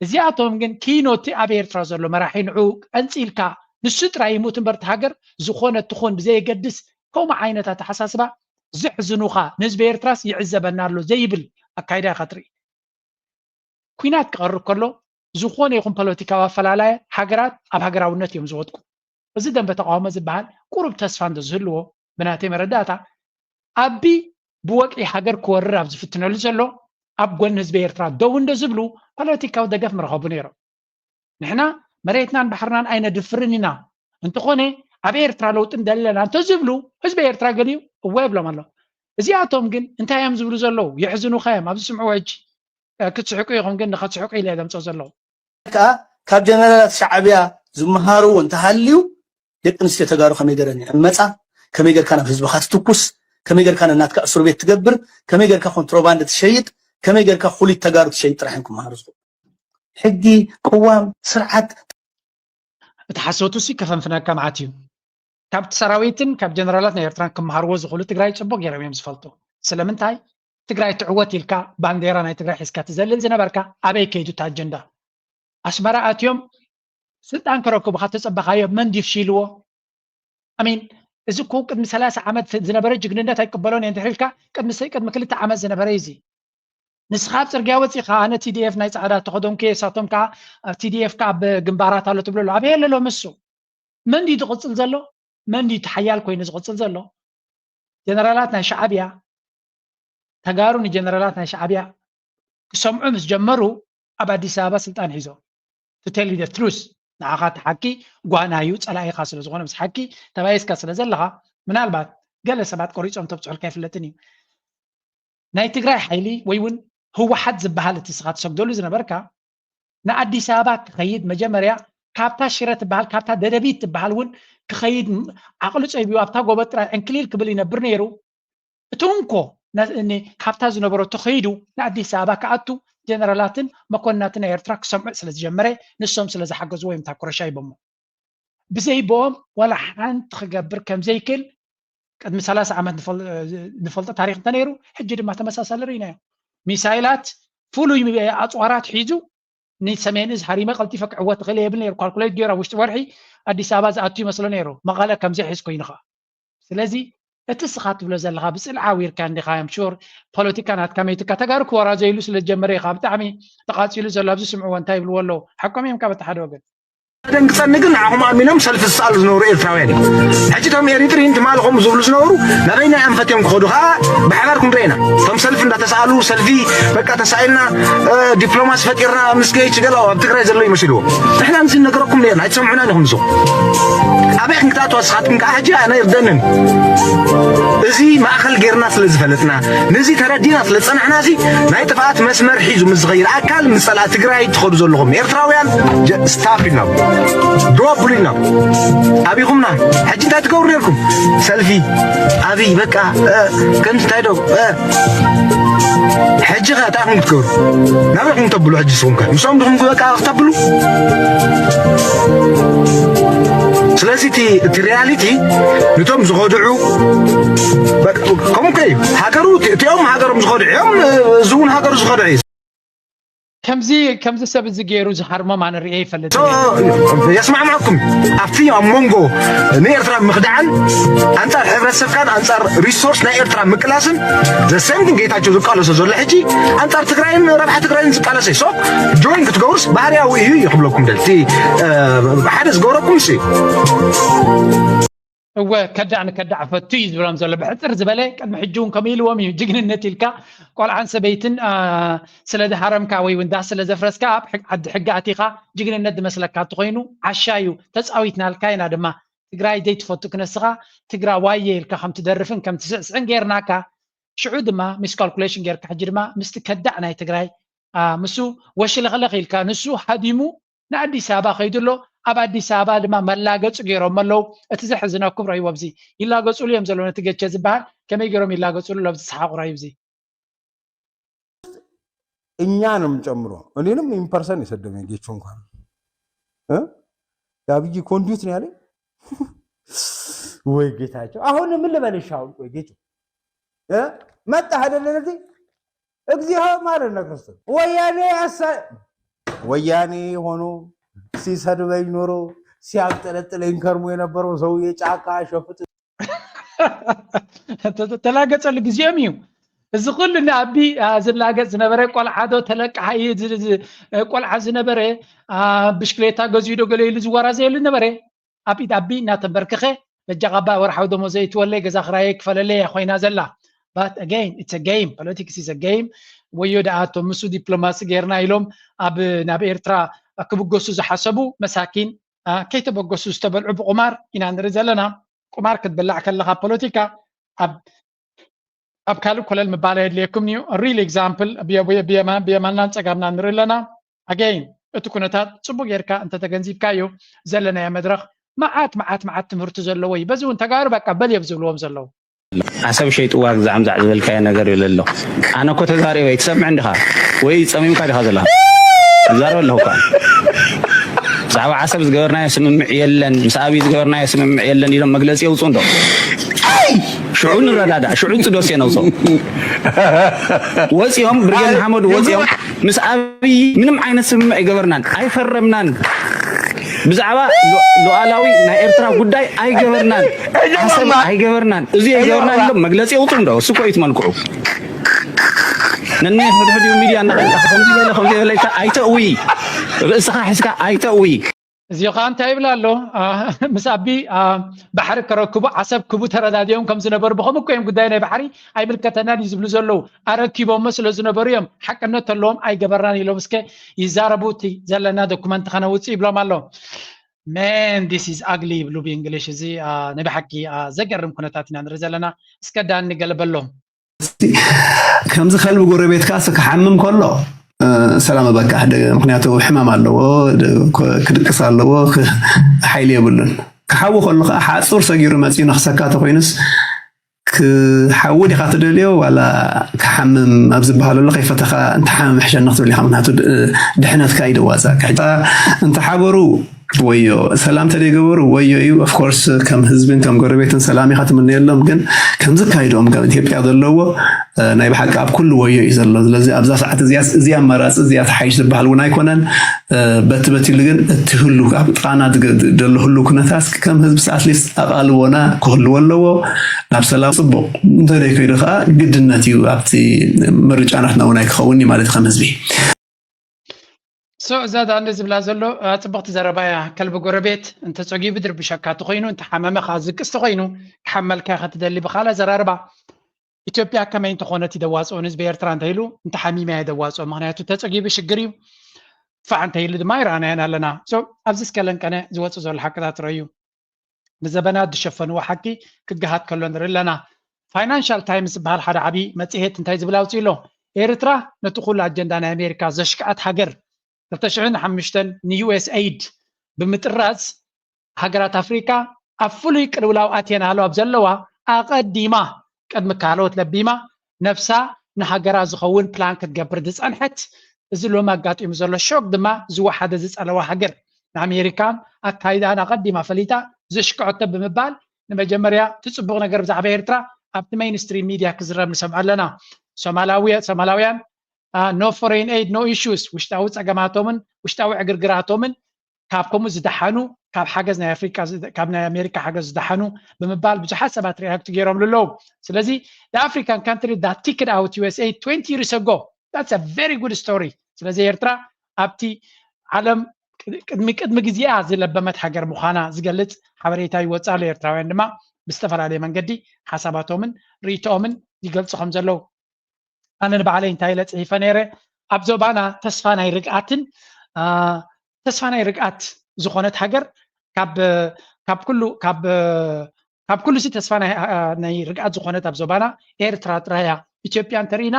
እዚኣቶም ግን ኪኖቲ ኣብ ኤርትራ ዘሎ መራሒ ንዑ ቀንጺልካ ንሱ ጥራይ ይሙት እምበር፣ እቲ ሃገር ዝኾነ ትኹን ብዘየገድስ፣ ከምኡ ዓይነት ኣተሓሳስባ ዘሕዝኑኻ፣ ንህዝቢ ኤርትራስ ይዕዘበና ኣሎ ዘይብል ኣካይዳ ኢኻ ትርኢ። ኲናት ክቐርብ ከሎ፣ ዝኾነ ይኹን ፖለቲካዊ ኣፈላላየ ሃገራት ኣብ ሃገራውነት እዮም ዝወድቁ። እዚ ደንበ ተቓውሞ ዝበሃል ቁሩብ ተስፋ እንተዝህልዎ፣ ብናተይ መረዳእታ፣ ኣቢ ብወግዒ ሃገር ክወርር ኣብ ዝፍትነሉ ዘሎ፣ ኣብ ጎኒ ህዝቢ ኤርትራ ደው እንዶ ዝብሉ፣ ፖለቲካዊ ደገፍ ምረኸቡ ነይሮም። ንሕና መሬትናን ባሕርናን ኣይነድፍርን ኢና፣ እንተኾነ ኣብ ኤርትራ ለውጢ እንደለና እንተዝብሉ፣ ህዝቢ ኤርትራ ገሊኡ እወ ይብሎም ኣሎ። እዚኣቶም ግን እንታይ እዮም ዝብሉ ዘለዉ? የሕዝኑኻ እዮም። ኣብዚ ስምዕዎ ሕጂ። እ፣ ክትስሕቁ ኢኹም፣ ግን ንኸትስሕቁ ኢለ እየ ዘምጽኦ ዘለኹ። ከኣ ካብ ጀነራላት ሻዕብያ ዝመሃርዎ እንተሃልዩ፣ ደቂ ኣንስትዮ ተጋሩ ከመይ ገረን ይዕመጻ፣ ከመይ ገርካ ናብ ህዝብኻ ትትኩስ፣ ከመይ ገርካ ነናትካ እስር ቤት ትገብር፣ ከመይ ገርካ ኮንትሮባንድ ትሸይጥ፣ ከመይ ገርካ ኩሊት ተጋሩ ትሸይጥ ጥራሕ እዮም ክመሃሩ ዝኽእሉ። ሕጊ፣ ቅዋም፣ ስርዓት። እቲ ሓሶቱ ሲ ከፈንፍነካ መዓት እዩ። ካብቲ ሰራዊትን ካብ ጀነራላት ናይ ኤርትራን ክመሃርዎ ዝኽእሉ ትግራይ ጽቡቕ ገይሮም እዮም ዝፈልጡ። ስለምንታይ? ትግራይ ትዕወት ኢልካ ባንዴራ ናይ ትግራይ ሒዝካ ትዘልል ዝነበርካ ኣበይ ከይዱ እቲ ኣጀንዳ? ኣስመራ ኣትዮም ስልጣን ክረክቡ ካብ ተጸበኻዮ መን ድዩ ፍሺልዎ? ኣሚን፣ እዚ እኮ ቅድሚ ሰላሳ ዓመት ዝነበረ ጅግንነት ኣይቅበሎን እየ እንድሕር ኢልካ ቅድሚ ስ- ቅድሚ ክልተ ዓመት ዝነበረ እዩ እዚ። ንስኻ ኣብ ጽርግያ ወጺኻ ኣነ ቲ ዲ ኤፍ ናይ ጻዕዳ ተኸደንኩ እየ፣ እሳቶም ከኣ ኣብ ቲ ዲ ኤፍ ከኣ ኣብ ግንባራት ኣሎ ትብሎ ኣሎ። ኣበይ ኣሎ ሎሚ እሱ? መን ድዩ ዝቕጽል ዘሎ? መን ድዩ እቲ ሓያል ኮይኑ ዝቕጽል ዘሎ? ጀነራላት ናይ ሻዕብያ፣ ተጋሩ ንጀነራላት ናይ ሻዕብያ ክሰምዑ ምስ ጀመሩ ኣብ ኣዲስ ኣበባ ስልጣን ሒዞም። To tell you the truth፣ ንዓኻ እቲ ሓቂ ጓና እዩ፣ ጸላኢኻ ስለ ዝኾነ ምስ ሓቂ ተባኢስካ ስለ ዘለኻ፣ ምናልባት ገለ ሰባት ቆሪጾም ተብጽሑልካ ኣይፍለጥን እዩ። ናይ ትግራይ ሓይሊ ወይ እውን ህወሓት ዝበሃል እቲ ንስኻ ትሰግደሉ ዝነበርካ ንኣዲስ ኣበባ ክኸይድ መጀመርያ ካብታ ሽረ ትበሃል ካብታ ደደቢት ትበሃል እውን ክኸይድ ዓቕሊ ጸቢቡ ኣብታ ጎቦ ጥራይ ዕንክሊል ክብል ይነብር ነይሩ። እቲ እንኮ ነ- ን- ካብታ ዝነበሮ ተኸይዱ ንኣዲስ ኣበባ ክኣቱ ጀነራላትን መኮንናትን ናይ ኤርትራ ክሰምዑ ስለ ዝጀመረ ንሶም ስለ ዝሓገዝዎ እዮም እታ ኩረሻ ሂቦሞ። ብዘይ ብኦም ዋላ ሓንቲ ክገብር ከም ዘይክእል ቅድሚ ሰላሳ ዓመት ንፈል- ንፈልጦ ታሪክ እንተነይሩ ሕጂ ድማ ተመሳሳሊ ርኢናዮ። ሚሳይላት ፍሉይ ኣፅዋራት ሒዙ ንሰሜን እዝ ሃሪመ ቀልጢፈ ክዕወት እኽእል እየ ይብል ነይሩ። ካልኩሌት ገይሩ ኣብ ውሽጢ ወርሒ ኣዲስ ኣበባ ዝኣቱ ይመስሎ ነይሩ። መቐለ ከምዘይ ሒዝ ኮይኑ ከዓ ስለዚ እቲ ስኻ ትብሎ ዘለኻ ብፅልዓ ዊርካ እንዲኻ እም ሹር ፖለቲካ ናትካ መይትካ ተጋሩ ክወራዘይሉ ስለ ዝጀመረ ኢኻ ብጣዕሚ ተቓፂሉ ዘሎ ኣብዚ ስምዕዎ እንታይ ይብልዎ ኣለዉ ሓቆም እዮም ካብ እቲ ሓደ ወገን ደንግፀኒ ግን ንዓኹም ኣሚኖም ሰልፊ ዝሰኣሉ ዝነበሩ ኤርትራውያን እዮም። ሕጂ እቶም ኤሪትሪን ትማሊ ከምኡ ዝብሉ ዝነበሩ ናበይናይ ኣንፈት እዮም ክኸዱ ከዓ ብሓባር ክንርኢ ኢና። እቶም ሰልፊ እንዳተሰኣሉ ሰልፊ በቃ ተሳኢልና እ፣ ዲፕሎማሲ ፈጢርና ምስ ገይች ገለ ኣብ ትግራይ ዘሎ ይመስልዎም። ንሕና ንዚ ነገረኩም ነርና ኣይትሰምዑና ኢኹም ንስኹም። ኣበይ ክንክትኣትዋ ንስኻትኩም ከዓ ሕጂ ኣነ ይርደንን። እዚ ማእኸል ጌርና ስለ ዝፈለጥና ነዚ ተረዲና ስለ ዝፀናሕና እዚ ናይ ጥፍኣት መስመር ሒዙ ምስ ዝኸይድ ኣካል ምስ ፀላእ ትግራይ ትኸዱ ዘለኹም ኤርትራውያን ጀ- ስታፕ ኢልና ድሮፕ ብሉ ኢልና ኣቢኹምና። ሕጂ እንታይ ትገብሩ ነርኩም? ሰልፊ ኣብይ በቃ እ፣ ከምዚ እንታይ ዶ እ፣ ሕጂ ኸ እንታይ ኹም ክትገብሩ? ናበይ ኹም ተብሉ? ሕጂ ስኹም ከ ምስኦም ድኹም በቃ ክተብሉ? ስለዚ እቲ እቲ ሪያሊቲ ንቶም ዝኸድዑ በቃ፣ ከምኡ ከ እዩ ሃገሩ እቲ- እቲኦም ሃገሮም ዝኸድዑ እዮም። እዚ እውን ሃገሩ ዝኸድዑ እዩ። ከምዚ ከምዚ ሰብ እዚ ገይሩ ዝሃርሞም ኣነ ርእየ ይፈልጥ So፣ የስማዕማዕኩም ኣብቲ ኣብ መንጎ ንኤርትራ ምኽዳዕን ኣንጻር ሕብረተሰብካን ኣንጻር ሪሶርስ ናይ ኤርትራ ምቅላስን ዘሰምትን ጌታቸው ዝቃለሶ ዘሎ ሕጂ ኣንጻር ትግራይን ረብሓ ትግራይን ዝቃለሰ ሶ ጆይን ክትገብሩስ ባህርያዊ እዩ ይኽብለኩም ደልቲ ሓደ ዝገብረኩም ሲ እወ ከዳዕ ንከዳዕ ፈቱ እዩ ዝብሎም ዘሎ ብሕፅር ዝበለ ቅድሚ ሕጂ እውን ከምኡ ኢልዎም እዩ ጅግንነት ኢልካ ቆልዓን ሰበይትን ስለ ዝሃረምካ ወይ እውን ዳስ ስለ ዘፍረስካ ኣብ ዓዲ ሕጊ ኣቲኻ ጅግንነት ዝመስለካ እንተኮይኑ ዓሻ እዩ ተፃዊትናልካ ኢና ድማ ትግራይ ዘይትፈቱ ክነስኻ ትግራዋየ ኢልካ ከም ትደርፍን ከም ትስዕስዕን ጌርናካ ሽዑ ድማ ሚስካልኩሌሽን ጌርካ ሕጂ ድማ ምስቲ ከዳዕ ናይ ትግራይ ምስ ወሽለኽለኽ ኢልካ ንሱ ሃዲሙ ንኣዲስ ኣበባ ከይዱ ኣሎ ኣብ ኣዲስ ኣበባ ድማ መላገፂ ገይሮም ኣለዉ እቲ ዘሕዝነኩም ረይዎ ኣብዚ ይላገፅሉ እዮም ዘለዉ ነቲ ገቸ ዝበሃል ከመይ ገይሮም ይላገፅሉ ኣሎ ኣብዚ ሰሓቁ ረዩ እዚ እኛ ነው የምንጨምረው። እኔንም ኢምፐርሰን የሰደበኝ ጌቹ እንኳን እ? የአብይ ኮንዲዩት ነው ያለኝ። ወይ ጌታቸው፣ አሁን ምን ልበልሽ? አሁን ቆይ ጌቹ እ? መጣህ አይደለ እዚህ እግዚኦ ማረነ ክርስቶስ ወያኔ ያሳ ወያኔ ሆኖ ሲሰድበኝ ኖሮ ሲያብጠለጥለኝ ከርሞ የነበረው ሰውዬ ጫካ ሸፍጥ ተላገጸሉ ግዜኦም እዩ። እዚ ኩሉ ንኣቢ ዝላገጽ ዝነበረ ቆልዓ ዶ ተለቃሓ እዩ፣ ቆልዓ ዝነበረ ብሽክሌታ ገዚኡ ዶ ገለ ኢሉ ዝወራዘየሉ ነበረ። ኣብ ኢድ ኣቢ እናተንበርክኸ በጃኻ ኣባ ወርሓዊ ደሞዘ ይትወለይ፣ ገዛ ክራየ ክፈለለይ እያ ኮይና ዘላ። But again, it's a game. Politics is a game. ወዮ ደኣ እቶም ምስ ዲፕሎማሲ ጌርና ኢሎም ኣብ ናብ ኤርትራ ክብገሱ ዝሓሰቡ መሳኪን ከይተበገሱ ዝተበልዑ ብቁማር ኢና ንርኢ ዘለና። ቁማር ክትበላዕ ከለኻ ፖለቲካ ኣብ ኣብ ካልእ ኮለል ምባል የድልየኩም እዩ። Real example ብየማናን ጸጋምና ንርኢ ኣለና። Again እቲ ኩነታት ጽቡቅ ጌርካ እንተተገንዚብካዮ ዘለናዮ መድረኽ መዓት መዓት መዓት ትምህርቲ ዘለዎ እዩ። በዚ እውን ተጋሩ በቃ በል እዮም ዝብልዎም ዘለዉ። ዓሰብ ሸይጥዋ ግዛዕ ምዛዕ ዝበልካዮ ነገር የለ ኣሎ። ኣነ እኮ ተዛሪበ ኣይትሰምዕን ዲኻ? ወይ ጸሚምካ ዲኻ ዘለኻ? እዛረብ ኣለኹ እኳ። ብዛዕባ ዓሰብ ዝገበርናዮ ስምምዕ የለን፣ ምስ ኣብይ ዝገበርናዮ ስምምዕ የለን ኢሎም መግለጺ የውፅኡ እንዶ። ኣይ! ሽዑ ንረዳዳእ፣ ሽዑ ፅዶስ የነውፅኦ። ወፂኦም፣ ብርጌድ ንሓመዱ ወፂኦም፣ ምስ ኣብይ ምንም ዓይነት ስምምዕ ኣይገበርናን፣ ኣይፈረምናን። ብዛዕባ ሉዓላዊ ናይ ኤርትራ ጉዳይ ኣይገበርናን፣ ዓሰብ ኣይገበርናን፣ እዚ ኣይገበርናን ኢሎም መግለፂ የውፅኡ እንዶ። እሱ እኮ እዩ እቲ መልክዑ። ነናይ ሕድሕዲኡ ሚድያ እናቐልካ ከምዚ በለ ከምዚ በለ ኢልካ ኣይተእዊ፣ ርእስኻ ሒዝካ ኣይተእዊ። እዚ ኸዓ እንታይ ይብል ኣሎ? ምስ ኣቢ ባሕሪ ከረክቡ ዓሰብ ክቡ ተረዳዲኦም ከም ዝነበሩ ብኸምኡ እኮ እዮም ጉዳይ ናይ ባሕሪ ኣይምልከተናን እዩ ዝብሉ ዘለዉ። ኣረኪቦሞ ስለ ዝነበሩ እዮም። ሓቅነት ተለዎም ኣይገበርናን ኢሎም እስከ ይዛረቡ፣ እቲ ዘለና ዶኩመንት ከነውፅእ ይብሎም ኣሎ። Man, this is ugly ይብሉ ብእንግሊሽ። እዚ ናይ ብሓቂ ዘገርም ኩነታት ኢና ንርኢ ዘለና። እስከ ዳኒ ገለ በሎም። ከምዚ ከልቢ ጎረቤትካ ክሓምም ከሎ ሰላም በቃ፣ ምክንያቱ ሕማም ኣለዎ፣ ክድቅስ ኣለዎ፣ ሓይሊ የብሉን። ክሓዊ ከሎ ከዓ ሓፁር ሰጊሩ መፂኡ ነክሰካ ተኮይኑስ ክሓዊ ዲካ ትደልዮ ዋላ ክሓምም ኣብ ዝበሃለሉ ከይፈተካ እንተሓመም ሕሸኒ ክትብል ኢካ። ምክንያቱ ድሕነትካ እዩ ደዋፃካ። እንተሓበሩ ወዮ፣ ሰላም ተደይገበሩ ወዮ እዩ። Of course ከም ህዝብን ከም ጎረቤትን ሰላም ኢካ ትምነየሎም፣ ግን ከምዚ ካይዶም ከም ኢትዮጵያ ዘለዎ ናይ ብሓቂ ኣብ ኩሉ ወዮ እዩ ዘሎ። ስለዚ ኣብዛ ሰዓት እዚኣ እዚ ኣማራፂ እዚኣ ተሓይሽ ዝበሃል እውን ኣይኮነን። በቲ በቲ ኢሉ ግን እቲ ህሉ ኣብ ጥቃና ዘሎ ህሉ ኩነታት ከም ህዝቢ at least ኣቓልቦና ክህልዎ ኣለዎ። ናብ ሰላም ፅቡቅ እንተደይከይዱ ከዓ ግድነት እዩ ኣብቲ ምርጫ ናትና እውን ኣይክኸውን እዩ ማለት እዩ ከም ህዝቢ። So እዛ ዳኒ ዝብላ ዘሎ ፅብቕቲ ዘረባ እያ። ከልቢ ጎረቤት እንተፀጊቡ ድርብሸካ ተኮይኑ እንተሓመመ ከዓ ዝቅስ ተኮይኑ ክሓመልካ ኢካ ትደሊ። ብካልእ ኣዘራርባ ኢትዮጵያ ከመይ እንተኾነት ይደዋፅኦ ንህዝቢ ኤርትራ እንተኢሉ እንተሓሚመ እያ ይደዋፅኦ። ምክንያቱ ተፀጊቡ ሽግር እዩ፣ ፋዕ እንተኢሉ ድማ ይረኣናየን ኣለና። So ኣብዚ እስከ ለንቀነ ዝወፅእ ዘሎ ሓቅታት ረዩ። ንዘበናት ዝሸፈንዎ ሓቂ ክገሃድ ከሎ ንርኢ ኣለና። ፋይናንሻል ታይምስ ዝበሃል ሓደ ዓብዪ መጽሔት እንታይ ዝብል ኣውፅኡ ኣሎ? ኤርትራ ነቲ ኩሉ ኣጀንዳ ናይ ኣሜሪካ ዘሽክዐት ሃገር ክልተ ሽሕን ሓሙሽተን ንዩኤስኤይድ ብምጥራዝ ሃገራት ኣፍሪካ ኣብ ፍሉይ ቅልውላው ኣትየን ኣለዋ ኣብ ዘለዋ ኣቐዲማ ቅድሚ ካልኦት ለቢማ ነብሳ ንሃገራ ዝኸውን ፕላን ክትገብር ዝጸንሐት፣ እዚ ሎሚ ኣጋጢሙ ዘሎ ሾክ ድማ ዝወሓደ ዝጸለዋ ሃገር ንኣሜሪካን ኣካይዳኣን ኣቐዲማ ፈሊጣ ዘሽክዐቶ ብምባል ንመጀመርያ እቲ ጽቡቕ ነገር ብዛዕባ ኤርትራ ኣብቲ ሜይንስትሪም ሚድያ ክዝረብ ንሰምዖ ኣለና። ሶማላውያን no foreign aid no issues፣ ውሽጣዊ ጸገማቶምን ውሽጣዊ ዕግርግራቶምን ካብ ከምኡ ዝደሓኑ ካብ ሓገዝ ናይ ኣፍሪካ ካብ ናይ ኣሜሪካ ሓገዝ ዝደሓኑ ብምባል ብዙሓት ሰባት ሪያክት ገይሮምሉ ኣለዉ። ስለዚ the African country that kicked out USA twenty years ago, that's a very good story። ስለዚ ኤርትራ ኣብቲ ዓለም ቅድሚ ቅድሚ ግዜኣ ዝለበመት ሃገር ምዃና ዝገልጽ ሓበሬታ ይወፅእ ኣሎ። ኤርትራውያን ድማ ብዝተፈላለየ መንገዲ ሓሳባቶምን ርእይቶኦምን ይገልፁ ከም ዘለዉ ኣነ ንባዕለይ እንታይ ኢለ ፅሒፈ ነይረ፣ ኣብ ዞባና ተስፋ ናይ ርግኣትን ተስፋ ናይ ርግኣት ዝኾነት ሃገር ካብ ካብ ኩሉ ካብ ካብ ኩሉ ሲ ተስፋ ናይ ርግኣት ዝኾነት ኣብ ዞባና ኤርትራ ጥራይ እያ። ኢትዮጵያ እንተርኢና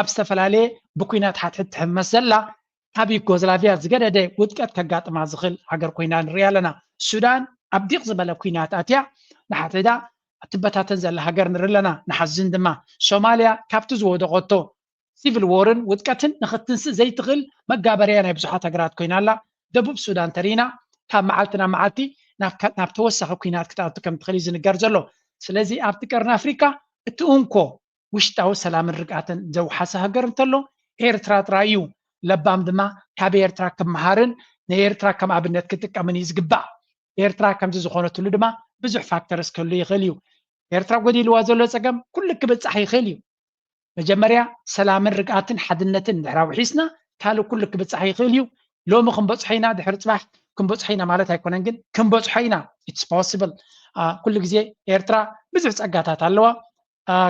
ኣብ ዝተፈላለየ ብኩናት ሓትሕት ትሕመስ ዘላ ካብ ዩጎዝላቪያ ዝገደደ ውድቀት ከጋጥማ ዝኽእል ሃገር ኮይና ንሪኣ ኣለና። ሱዳን ኣብ ዲቕ ዝበለ ኩናት ኣትያ ንሓድሕዳ እትበታተን ዘላ ሃገር ንርኢ ኣለና። ንሓዝን ድማ ሶማልያ ካብቲ ዝወደቐቶ ሲቪል ዎርን ውድቀትን ንኽትንስእ ዘይትኽእል መጋበርያ ናይ ብዙሓት ሃገራት ኮይና ኣላ። ደቡብ ሱዳን ተሪና ካብ መዓልቲ ናብ መዓልቲ ናብ ተወሳኺ ኩናት ክትኣቱ ከም ትኽእል እዩ ዝንገር ዘሎ። ስለዚ ኣብቲ ቀርኒ ኣፍሪካ እቲ እንኮ ውሽጣዊ ሰላምን ርግኣትን ዘውሓሰ ሃገር እንተሎ ኤርትራ ጥራይ እዩ። ለባም ድማ ካብ ኤርትራ ክመሃርን ንኤርትራ ከም ኣብነት ክጥቀምን እዩ ዝግባእ። ኤርትራ ከምዚ ዝኾነትሉ ድማ ብዙሕ ፋክተርስ ክህሉ ይኽእል እዩ። ኤርትራ ጎዲልዋ ዘሎ ጸገም ኩሉ ክብጻሕ ይኽእል እዩ። መጀመርያ ሰላምን ርግኣትን ሓድነትን እንድሕር ኣውሒስና ካልእ ኩሉ ክብጻሕ ይኽእል እዩ። ሎሚ ክንበጽሖ ኢና፣ ድሕሪ ጽባሕ ክንበጽሖ ኢና ማለት ኣይኮነን፣ ግን ክንበጽሖ ኢና። It's possible። ኩሉ ግዜ ኤርትራ ብዙሕ ጸጋታት ኣለዋ።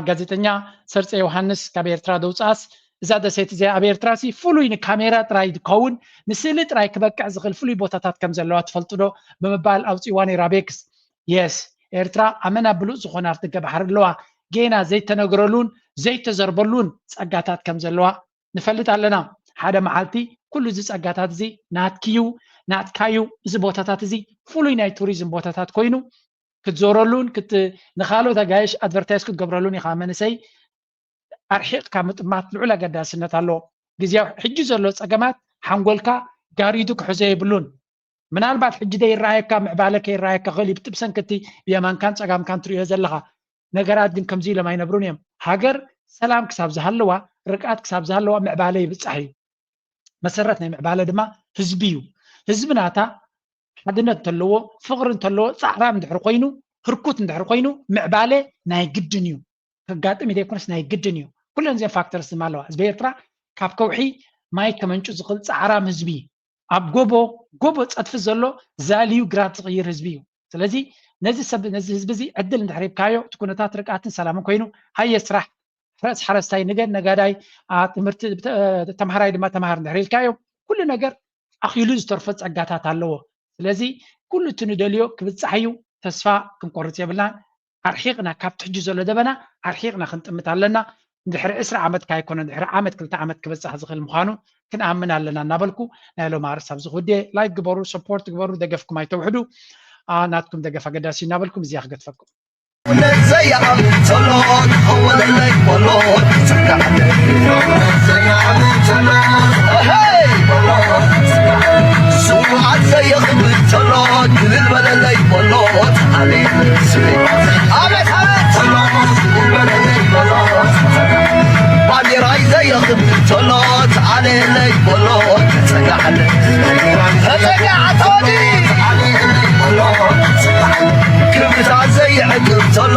ጋዜጠኛ ሰርፀ ዮሃንስ ካብ ኤርትራ ደውፅኣስ እዛ ደሴት እዚኣ ኣብ ኤርትራ ሲ ፍሉይ ንካሜራ ጥራይ ዝከውን ንስእሊ ጥራይ ክበቅዕ ዝኽእል ፍሉይ ቦታታት ከም ዘለዋ ትፈልጡ ዶ ብምባል ኣውፅእዋ ነይራ ቤክስ። የስ ኤርትራ ኣመና ብሉፅ ዝኾነ ኣፍደገ ባሕሪ ኣለዋ። ጌና ዘይተነግረሉን ዘይተዘርበሉን ጸጋታት ከም ዘለዋ ንፈልጥ ኣለና። ሓደ መዓልቲ ኩሉ እዚ ጸጋታት እዚ ናትኪዩ ናትካዩ። እዚ ቦታታት እዚ ፍሉይ ናይ ቱሪዝም ቦታታት ኮይኑ ክትዞረሉን ንካልኦት ኣጋይሽ ኣድቨርታይዝ ክትገብረሉን ኢኻ። መንእሰይ ኣርሒቕካ ምጥማት ልዑል ኣገዳስነት ኣለዎ። ግዜያዊ ሕጂ ዘሎ ጸገማት ሓንጎልካ ጋሪዱ ክሕዞ የብሉን። ምናልባት ሕጂ ዘይረኣየካ ምዕባለ ከይረኣየካ ክእል እዩ። ብጥብሰን ክቲ ብየማንካን ጸጋምካን ትሪኦ ዘለኻ ነገራት ግን ከምዚ ኢሎም ኣይነብሩን እዮም። ሃገር ሰላም ክሳብ ዝሃለዋ፣ ርግኣት ክሳብ ዝሃለዋ ምዕባለ ይብጻሕ እዩ። መሰረት ናይ ምዕባለ ድማ ህዝቢ እዩ። ህዝቢ ናታ ሓድነት እንተለዎ፣ ፍቕሪ እንተለዎ፣ ጻዕራም እንድሕር ኮይኑ፣ ህርኩት እንድሕር ኮይኑ ምዕባለ ናይ ግድን እዩ። ከጋጥም ዘይኮነስ ናይ ግድን እዩ። ኩለን እዚን ፋክተርስ ድማ ኣለዋ። ህዝቢ ኤርትራ ካብ ከውሒ ማይ ከመንጩ ዝኽእል ጻዕራም ህዝቢ፣ ኣብ ጎቦ ጎቦ ጸድፊ ዘሎ ዛልዩ ግራት ዝቕይር ህዝቢ እዩ። ስለዚ ነዚ ሰብ ነዚ ህዝቢ እዚ ዕድል እንድሕር ሂብካዮ እቲ ኩነታት ርግኣትን ሰላምን ኮይኑ ሃየ ስራሕ ሕረስ ሓረስታይ ንገድ ነጋዳይ ትምህርቲ ተምሃራይ ድማ ተምሃር እንድሕር ኢልካዮ ኩሉ ነገር ኣኺሉ ዝተርፎ ጸጋታት ኣለዎ። ስለዚ ኩሉ እቲ ንደልዮ ክብጻሕ እዩ። ተስፋ ክንቆርጽ የብልናን። ኣርሒቕና ካብቲ ሕጂ ዘሎ ደበና ኣርሒቕና ክንጥምት ኣለና። ድሕሪ ዕስራ ዓመት ካይኮነ ድሕሪ ዓመት ክልተ ዓመት ክበጻሕ ዝኽእል ምዃኑ ክንኣምን ኣለና እናበልኩ ናይ ሎም ኣርእስቲ ኣብዚ ክውድየ። ላይክ ግበሩ፣ ሰፖርት ግበሩ፣ ደገፍኩም ኣይተውሕዱ። ናትኩም ደገፍ ኣገዳሲ እናበልኩም እዚኣ ክገድፈኩም። ዘይኣምን ዘሎ ክኸወለለይ ከሎ ስውኣት ዘየኽብር ዘሎ ክልል በለለይ ከሎ ኣቤት ኣቤት ባንዴራይ ዘየኽብር ዘሎ ተዓለለይ ከሎ ተጸጋዓለ ተጸጋዓቶኒ ክብርታት ዘይዕቅብ ዘሎ